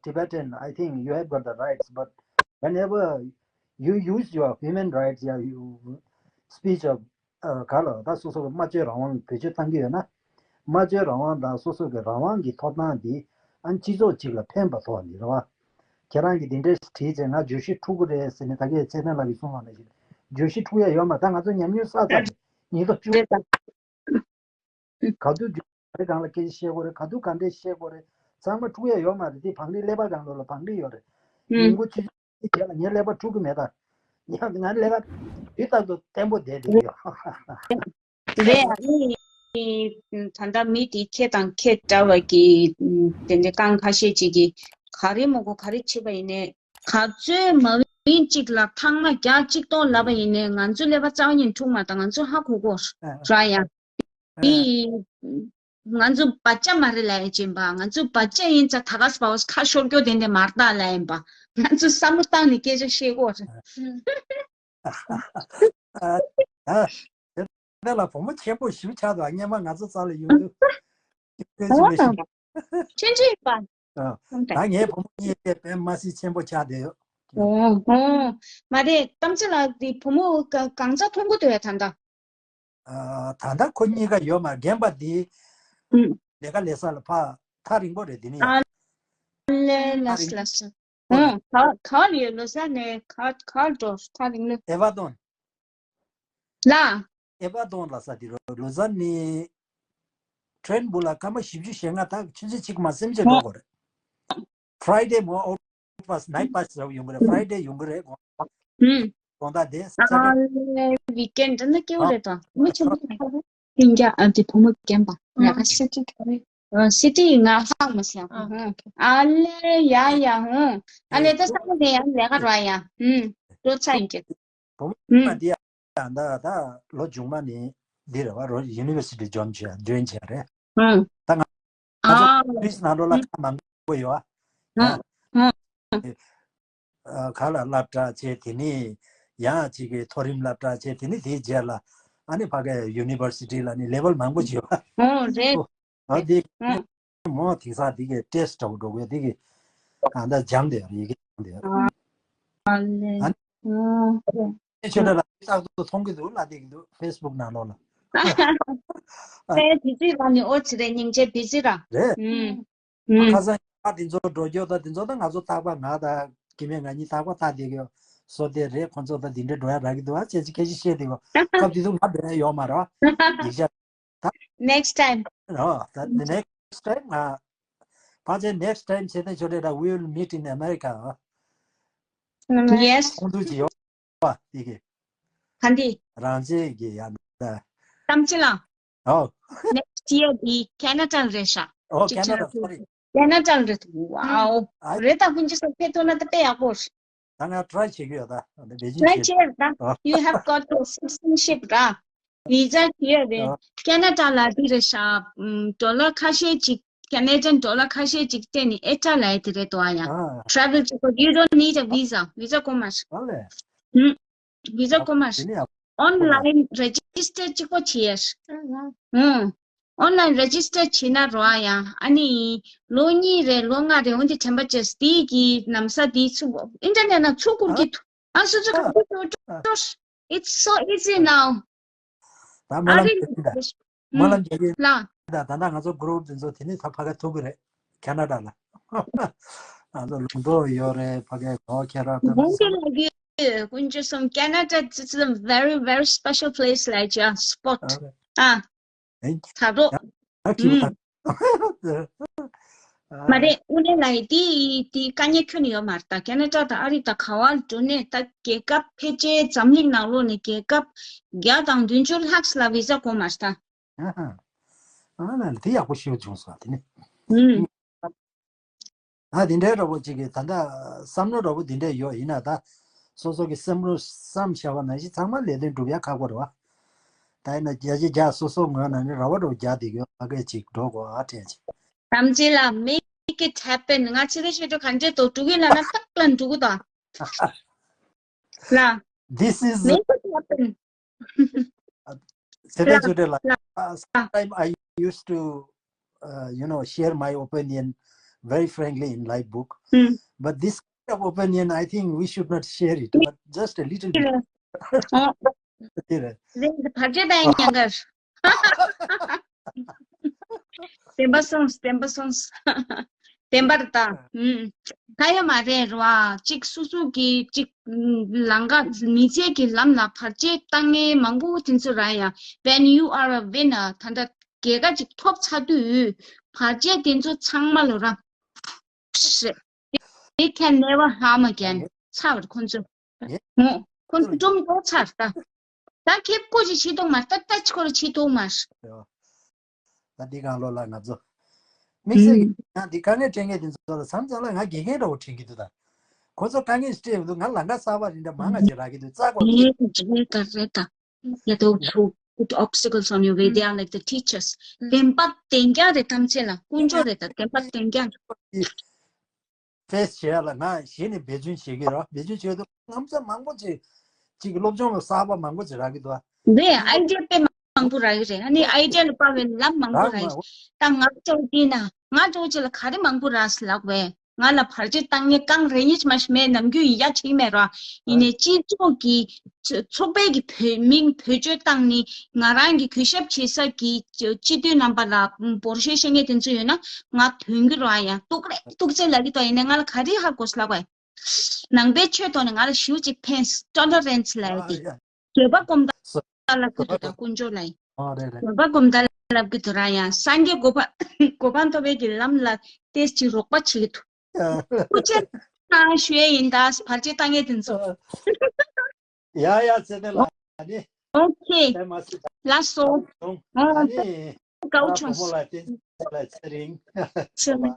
Tibetan, I think you have got the rights, but whenever you use your human rights, yeah, you speech of ག་ལ་ད་སོ་སོ་སྨྲ་བརྗོད་རང་དབང་བེད་སྤྱོད་བཏང་གི་ཡོད་ན། སྨྲ་བརྗོད་རང་དབང་དང་སོ་སོ་གི་རང་དབང་གི་ཐོབ་ཐང་འདི་ཨ་ནི་སྤྱི་ཚོགས་གཅིག་ལ་ཕན་པ་ཐོག་ནས་རེད་བ། ཁྱེད་རང་གིས་འདི་འདྲའི་བྲིས་ཚེ་ང་བརྗོད་གཞི་འཁྲུག་གི་རེད་ཟེར་ནས་ད་གིན་ཚེ་བརྟན་ལགས་ཀྱིས་གསུངས་པ་ནང་བཞིན་བརྗོད་གཞི་འཁྲུག་ཡ་ཡོད་མ་རེད། ད་ང་ཚོ་ཉམས་མྱོང་བསགས་ཚར་རེད། ཉིས་སྟོང་བཅུ། རེད་ད། ག་དུས་རྒྱུ་ག་རེ་སྒང་ལ་སྐད་ཆ་བཤད་དགོས་རེད། ག་དུས་ག་འདྲས་བཤད་དགོས་རེད། ཚང་མ་འཁྲུག་ཡ་ཡོད་མ་རེད། དེ་བང་སྒྲིག་ཀླད་པ་སྒང་ལོགས་ལ་བང་སྒྲིག་ཡོད་རེད། ཨུམ། ཉིན་གུང་ཆུ་ཚོད་གཅིག་རྗེས་ལ་ངའི་ཀླད་པ་འཁྲུག་གི་མེད་ད། ཡང་ང་ཀླད་པ་དུས་རྟག་ཏུ་བརྟན་པོ་བསྡད་བསྡད་ཡོད། རེད། ཨ་ནི་ད་ལྟ་མི་དེ་ཁྱེད་དང་ཁྱེད་འདྲ་བ་གི་དེ་འདྲའི་རྐང་ཁ་ཤས་ཅིག་གིས་ག་རེ་མོ་གོ་ག་རེ་བྱེད་པ་ཡིན་ནའི་ག་ཚོད་མ་བིན་གཅིག་ལ་ཐང་མ་བརྒྱ་གཅིག་སྟོང་ལབ་པ་ཡིན་ནའི་ང་ཚོའི་ཀླད་པ་རྩ་བ་ཉིད་འཁྲུག་མ་ད་ང་ཚོ་ཧ་གོ་གོ་ར་ཡ། དེ་ང་ཚོ་བ་ཅག་མ་རེད་ལབ་ཡ་ཅིན་པ། ང་ཚོ་བ་ཅག་ཡིན་ཙང་ད་ག་སྤ་བོ་ཁ་ཤོར་སྐྱོ་དེ་འདྲ་མ་རེད་ད་ལབ་ཡིན་པ། ང་ཚོ་བསམ་བློ་བཏང་ནས་སྐད་ཆ་བཤད་གོ་ར། ཨ་ཨ་དེ་ལ་བུ་མོ་ཆེན་པོ་ཞིག་ཆགས་འདུག་སྔོན་མ་ང་ཚོ་རྩ་ལ་ཡོང་དུས། ཨོ། ཆུང་ཆུང་ཡིན་པ། ཨ། ད་ངའི་བུ་མོ་གཉིས་ཀས་དཔེ་མ་སྲིད་ཆེན་པོ་ཆགས་བསྡད་ཡོད། ཨོ་ཧོ། མ་རེད་གཏམ་ཚེ་ལགས་འདི་བུ་མོ་ག་གང་ཚ་མཐོང་གི་འདུག་ཡ་ད་ལྟ། ཨ། ད་ལྟ་ཁོ་གཉིས་ཀ་ཡོད་མ་རེད། རྒན་པ་འདི་ཨུམ། ལས་ཀ་ལས་ས་ལ་ཕ་ཐག་རིང་པོ་རེད་འདི་ནི་ཡ། ཨ་ལེ་ལ་ཐག་རིང་ལ་ས། པོ་རེད། ཨོ་ག་ག་ལ་ཡོད། ལོ་ས་ནས་ག་ག་འགྲོ་ཐག་རིང་ལོ། ཨེ་ཝ་ཏོན། ལ། ཨེ་ཝ་ཏོན་ལ་ས་དེ་རོ་ལོ་ས་ནི་ཁྲེན་བུ་ལ་སྐར་མ་བཞི་བཅུ་ཞེ་ལྔ་ད་ཆུ་ཚོད་གཅིག་མ་སེམས་ཅན་འགྲོ་དགོས་རེད། Friday མོ་out pass night pass རེ་ཡོང་གི་རེད། Friday ཡོང་གི་རེད་གོ། ཧུམ། དགོང་དག་དེ་ཨ་Saturday ལེ་weekend ན་སྐྱེ་བོ་ཨ་རེད་དོ་མི་ཆེན་པོ་ཨ་ཐག་རེད། ཨིན་རྒྱ་ཨ་དེ་བུ་མོ་རྒན་པ་ལས་ཀ་སི་ཊི་ག་རེ། སི་ཊི་ང་ཧ་མ་སི་ཨ་ཨ་ལེ་ཡ་ཡ་ཧུ་ཨ་ལེ་ད་ས་མོ་ནས་ཡང་ལས་ཀ་ར་ཡ་ཧུམ་འགྲོ་ཚ་ཡིན་གྱི། བུ་མོ་ཧུམ་མ་འདི་ཡང་ད་ད་ལོ་རྒྱུས་མ་ནི་འདི་རེད་བ། རོ་University join བྱས་join བྱས་རེད། ཧུམ་ད་ང་ང་ཚོ་ཨ་Swiss ནང་ལོགས་ལ་ཁ་མང་པོ་ཡོད་ཨ། ཧུམ་ཧུམ་ཨ་ག་ལ་སློབ་གྲྭ་བྱས་དེ་ནི་ཡང་གཅིག་གི་མཐོ་རིམ་སློབ་གྲྭ་བྱས་དེ་ནི་དེའི་རྗེས་ལ་ཨ་ནི་ཕ་གི་University ལ་ནི་level མང་པོ་ཡོད་ཨ། ཧུམ་རེད། ཨ་འདི་ཧུམ། མོ་དེང་སང་འདི་གའི་test འདྲ་བོ་འགྲོ་དགོས་འདི་གའི་གང་ལྟར་སྦྱངས་བསྡད་ཡོད་རེད། ཡི་གེ་སྦྱངས་བསྡད་ཡོད་རེད། ཨ་ལེ། ཨ་ཨོ། ཁྱོད་འདྲ་ལ་རྟག་ཏུ་མཐོང་གི་འདུག་ལབ་བསྡད་ཀྱི་འདུག Facebook ནང་ལོགས་ལ། ཨ་ཨེ་བི་ཛི་ལ་ནི་ཨོ་ཙི་རེད་སྙིང་རྗེ་བི་ཛི་ར། རེད། ཨུམ། ཨ་ཨུམ། ཁ་སང་ཁ་དེ་ཚོ་འགྲོ་རྒྱུ་ད་དེ་ཚོ་ད་ང་ཚོ་རྟག་པར་ང་དང་སྐྱེ་དམན་ང་གཉིས་རྟག་པར་ལྟ་བསྡད་ཀྱི་ཡོད། བཟོ་དེ་རེད། ཁོང་ཚོ་ད་འདི་འདྲའི་འགྲོ་ཡ་རག་གི་འདུག་ཨ། ཅེས་ཅིག་སྐད་ཆ་བཤད་དེ་གོ། སྐབས་དེ་དུས་ང་འགྲོ་ཡ་ཡོད་མ་རེད་བ། ཡིག་ཆ་ད། Next time. རོ། ད་the next time ང་ཕལ་ཆེར་next time བྱས་ཏེ་ཆོ་རེད་ད། We will meet in America. Yes. ཁོང་ཚོ་ཅི་ཡོད་པ་དེ་གི། ག་འདི། རང་རྗེས་ཀྱི་ཡང་ད། གཏམ་ཅི་ལ། ཨོ། Next year དེ་Canada ལ་རེད་ཤག་ཨོ། Canada, sorry. Canada ལ་རེད། Wow. རེད་ད། ཕུན་ཅི་སོ་ཕེ་ཐོ་ན་ད་དཔེ་ཡག་པོ་རེད། ད་ང་try བྱེད་ཀྱི་ཡོད་ད། འདི་བེ་ཅིང་try བྱེད་ད། You have got the citizenship ར། Visa བྱེད་ཡོད་རེད། Canada ལ་འདི་རེད་ཤག Dollar ཁ་ཤས་ཅིག Canadian dollar ཁ་ཤས་ཅིག་སྤྲད་ནས་ཨེ་ཊ་ལ་ཡ་དེ་རེད་དོ་ཨ་ཡ། Travel བྱེད་དགོས། You don't need a visa. Visa དགོས་མ་རེད། ཨ་ལས། Visa དགོས་མ་རེད། Online register གཅིག་པོ་བྱེད་ཡ། ཨུང་། Online register བྱེད་ན་རོ་ཨ་ཡ། ཨ་ནི་ལོ་གཉིས་རེད། ལོ་ལྔ་རེད། འོན་ཏེ་དྲན་པ་བརྗེད་སོང་། དེ་གི་ནམ་ས་དེ་ཚུགས། internet ནང་ཚུགས་དགོས་ཀྱི་འདུག་ཨ་སོ་སོ་ག་ཚོད་འགྲོ་འགྲོ། It's so easy now. ད་སྨོན་ལམ་རྒྱག་གི་ད། སྨོན་ལམ་རྒྱག་གི་ལ། ད་ད་ལྟ་ང་ཚོ་group དེ་ཚོ་དེ་ནས་ད་ཕ་ག་ཐུག་གི་རེད། Canada ལ། ང་ཚོ་ལུང་རྟོགས་ཡོད་རེད། ཕ་གའི་གོ་ཁྱེད་རང་ད། ལུང་གི་ལ་གི་ཀུན་སྤྱོད་གསུམ། Canada is a very, very special place. Like, yeah, spot. ཨ། ད་རོ། ཨ་ཁྱི་ད། མ་རེད། དངོས་གནས་ལ་ཡི་དེ་དེ་དཀའ་ངལ་ཁྱོན་ནས་ཡོད་མ་རེད། ད་Canada དང་ཨ་རི་དང་ག་བ་འགྲོ་ནས་ད་རྒྱལ་ཁབ་ཕལ་ཆེར་འཛམ་གླིང་ནང་ལོགས་ནས་རྒྱལ་ཁབ་བརྒྱ་དང་བདུན་ཅུ་ལྷག་ལ་visa དགོས་མ་རེད་ད། ཨ་ཧ། ཨ་ན་དེ་ཡག་པོ་ཤེས་བྱུང་སོང་དེ་ནི། ཨུམ། ཨ་དེ་འདྲའི་འདྲ་པོ་ཅིག་གི་ད་ལྟ་བསམ་བློ་འདྲ་པོ་དེ་འདྲས་ཡོད་ཡིན་ན་ད། སོ་སོ་གི་བསམ་བློ་བསམ་བྱ་བ་ནང་བཞིན་ཚང་མ་ལས་དོན་འགྲུབ་ཡ་ཁག་པོ་རེད་བ། ད་ཡིན་ན་བརྒྱ་ཆ་བརྒྱ་སོ་སོ་ངོས་ནས་ནི་ར་བ་འདྲ་པོ་རྒྱག་བསྡད་ཀྱི་ཡོད། ཕ་གི་ཅིག་འགྲོ་དགོས་ཨ་དྲན་ཅིག་ཐམས་ཅད་ལ་make it happen. ང་ཕྱི་དྲོ་ཕྱི་དྲོ་ག་འདྲས་འདུག་འགྲོ་གི་ལབ་ན་ཏག་ཏག་འགྲོ་གི་འདུག་ལ། This is make it happen. ཚེ་བརྟན་ཚུལ་ཁྲིམས་ལགས། Sometimes I used to, uh, you know, share my opinion very frankly in live book. But this kind of opinion, I think we should not share it, but just a little bit. ཨོ། དེ་རེད། བར་ཆད་བཏང་ཡིན་ཀྱང་གར། བདེན་པ་སོང་། བདེན་པ་སོང་། བདེན་པར་ལྟ། ཨུམ། ད་ཡོད་མ་རེད་ར། གཅིག་སོ་སོ་གི་གཅིག་ལམ་ཁ་མི་ཚེ་གི་ལམ་ལ་བར་ཆད་བཏང་མཁན་མང་པོ་དེ་ཚོ་ར་ཡ། When you are a winner ད་ལྟ་རྒྱལ་ཁ་ཅིག་ཐོབ་ཚར་དུས་བར་ཆད་དེ་ཚོ་ཚང་མ་ལོ་ར། They can never harm again. ཚར་བར་ཁོང་ཚོ། ངོ་། ཁོང་ཚོ་སྒྲུང་འགྲོ་ཚར་ད། ད་ཁེབ་ཀོ་ཅིག་བྱེད་ཐུབ་མ་ད་ལྟ་ཅི་ཁོ་ར་བྱེད་ཐུབ་མ། ད་འདི་གང་ལོ་ལ་ང་ཚོ། དམིགས་བསལ་གྱི་ཡང་འདི་དཀའ་ངལ་འཕྲད་མཁན་དེ་ཚོ་ལ་མཚམས་མཚམས་ལ་ང་དགེ་རྒན་འདྲ་བོ་དྲན་གྱི་འདུག་ད། ཁོ་ཚོ་དཀའ་ངལ་ཞིག་འཕྲད་ཡོང་དུས་ང་ལམ་ཁ་གསར་པ་རེ་འདྲ་མང་ང་ཅིག་རག་གི་འདུག་རྩ་དགོས་ཀྱི། རེད་ད་རེད་ད། Yeah, those who put obstacles on your way, they are like the teachers. བདེན་པ་བདེན་རྐྱང་རེད་ཐམས་ཅད་ལ་ཀུན་སྤྱོད་རེད་ད། བདེན་པ་བདེན་རྐྱང་། Face བྱེད་ཡ་ལ་ང་གཞི་ནས་འབད་བརྩོན་བྱེད་ཀྱི་རེད། འབད་བརྩོན་བྱེད་དུས་ལམ་སང་མང་པོ་ཅིག་ཅིག་སློབ་སྦྱོང་གསར་པ་མང་པོ་ཅིག་རག་གི་འདུག་ཨ། རེད། ཨའི་ཌི་ཡ་དཔེ་མང་པོ་རག་གི་རེད། ཨ་ནི་ཨའི་ཌི་ཡ་ལ་དཔག་པའི་ལམ་མང་པོ་རག་གི་རེད། ད་ང་ཅོག་དེ་ན་ང་ཅོག་ཅིག་ལ་ག་རེ་མང་པོ་རག་ཟེར་ལབ་པས། ང་ལ་བར་ཆད་བཏང་ངེས་རྐང་རེ་གཉིས་མ་ཞིག་མེད། ནམ་རྒྱུན་ཡིན་ཡ་ཅིག་མེད་ར། ཡིན་ནའི་སྤྱི་ཚོགས་ཀྱི་ཚོགས་པའི་གི་བོད་མིང་བེད་སྤྱོད་བཏང་ནི་ང་རང་གི་གུས་ཞབས་བྱེད་ས་གི་སྤྱི་འཐུས་རྣམ་པ་ལ་འབོར་ཤོས་བཤད་མཁན་དེ་ཚོ་ཡོད་ན་ང་དོན་གྱི་ར་ཡ་ཏོག་རེ་ཏོག་ཙེ་ལབ་ཀྱི་འདུག་ཡིན་ནའི་ང་ལ་ག་རེ་ཧ་གོ་ཟེར་ལབ་པས། ནང་པའི་ཆོས་ཐོག་ནས་ང་ལ་ཞེ་པོ་ཅིག་ཕན། Tolerance ལབ་ཡ་དེ། བཟོད་པ་སྒོམ་སྟངས་ལབ་ཀྱི་འདུག་ད་དཀོན་མཆོག་ལ་ཡིན། ཨ་རེད་རེད། བཟོད་པ་སྒོམ་སྟངས་ལབ་ཀྱི་འདུག་ར་ཡ། སངས་རྒྱས་གོ་འཕང་གོ་འཕང་ཐོབ་པའི་གི་ལམ་ལ་ཏོག་ཙམ་རོགས་པ་བྱེད་ཀྱི་འདུག་ཨ། སྐུ་མཁྱེན་གནང་ཞུ་ཡས་ཡིན་ད། བར་ཆད་བཏང་མཁན་དེ་ཚོ། ཡ་ཡ་ཚེ་ནས་ལ་ནི། Okay. ལགས་སོ། ཨ་ནི། དགའ་བོ་བྱུང་། བུ་མོ་ལ་བསྟན་ཚེ་ལ་ཚེ་རིང་། ཚེ་ལ།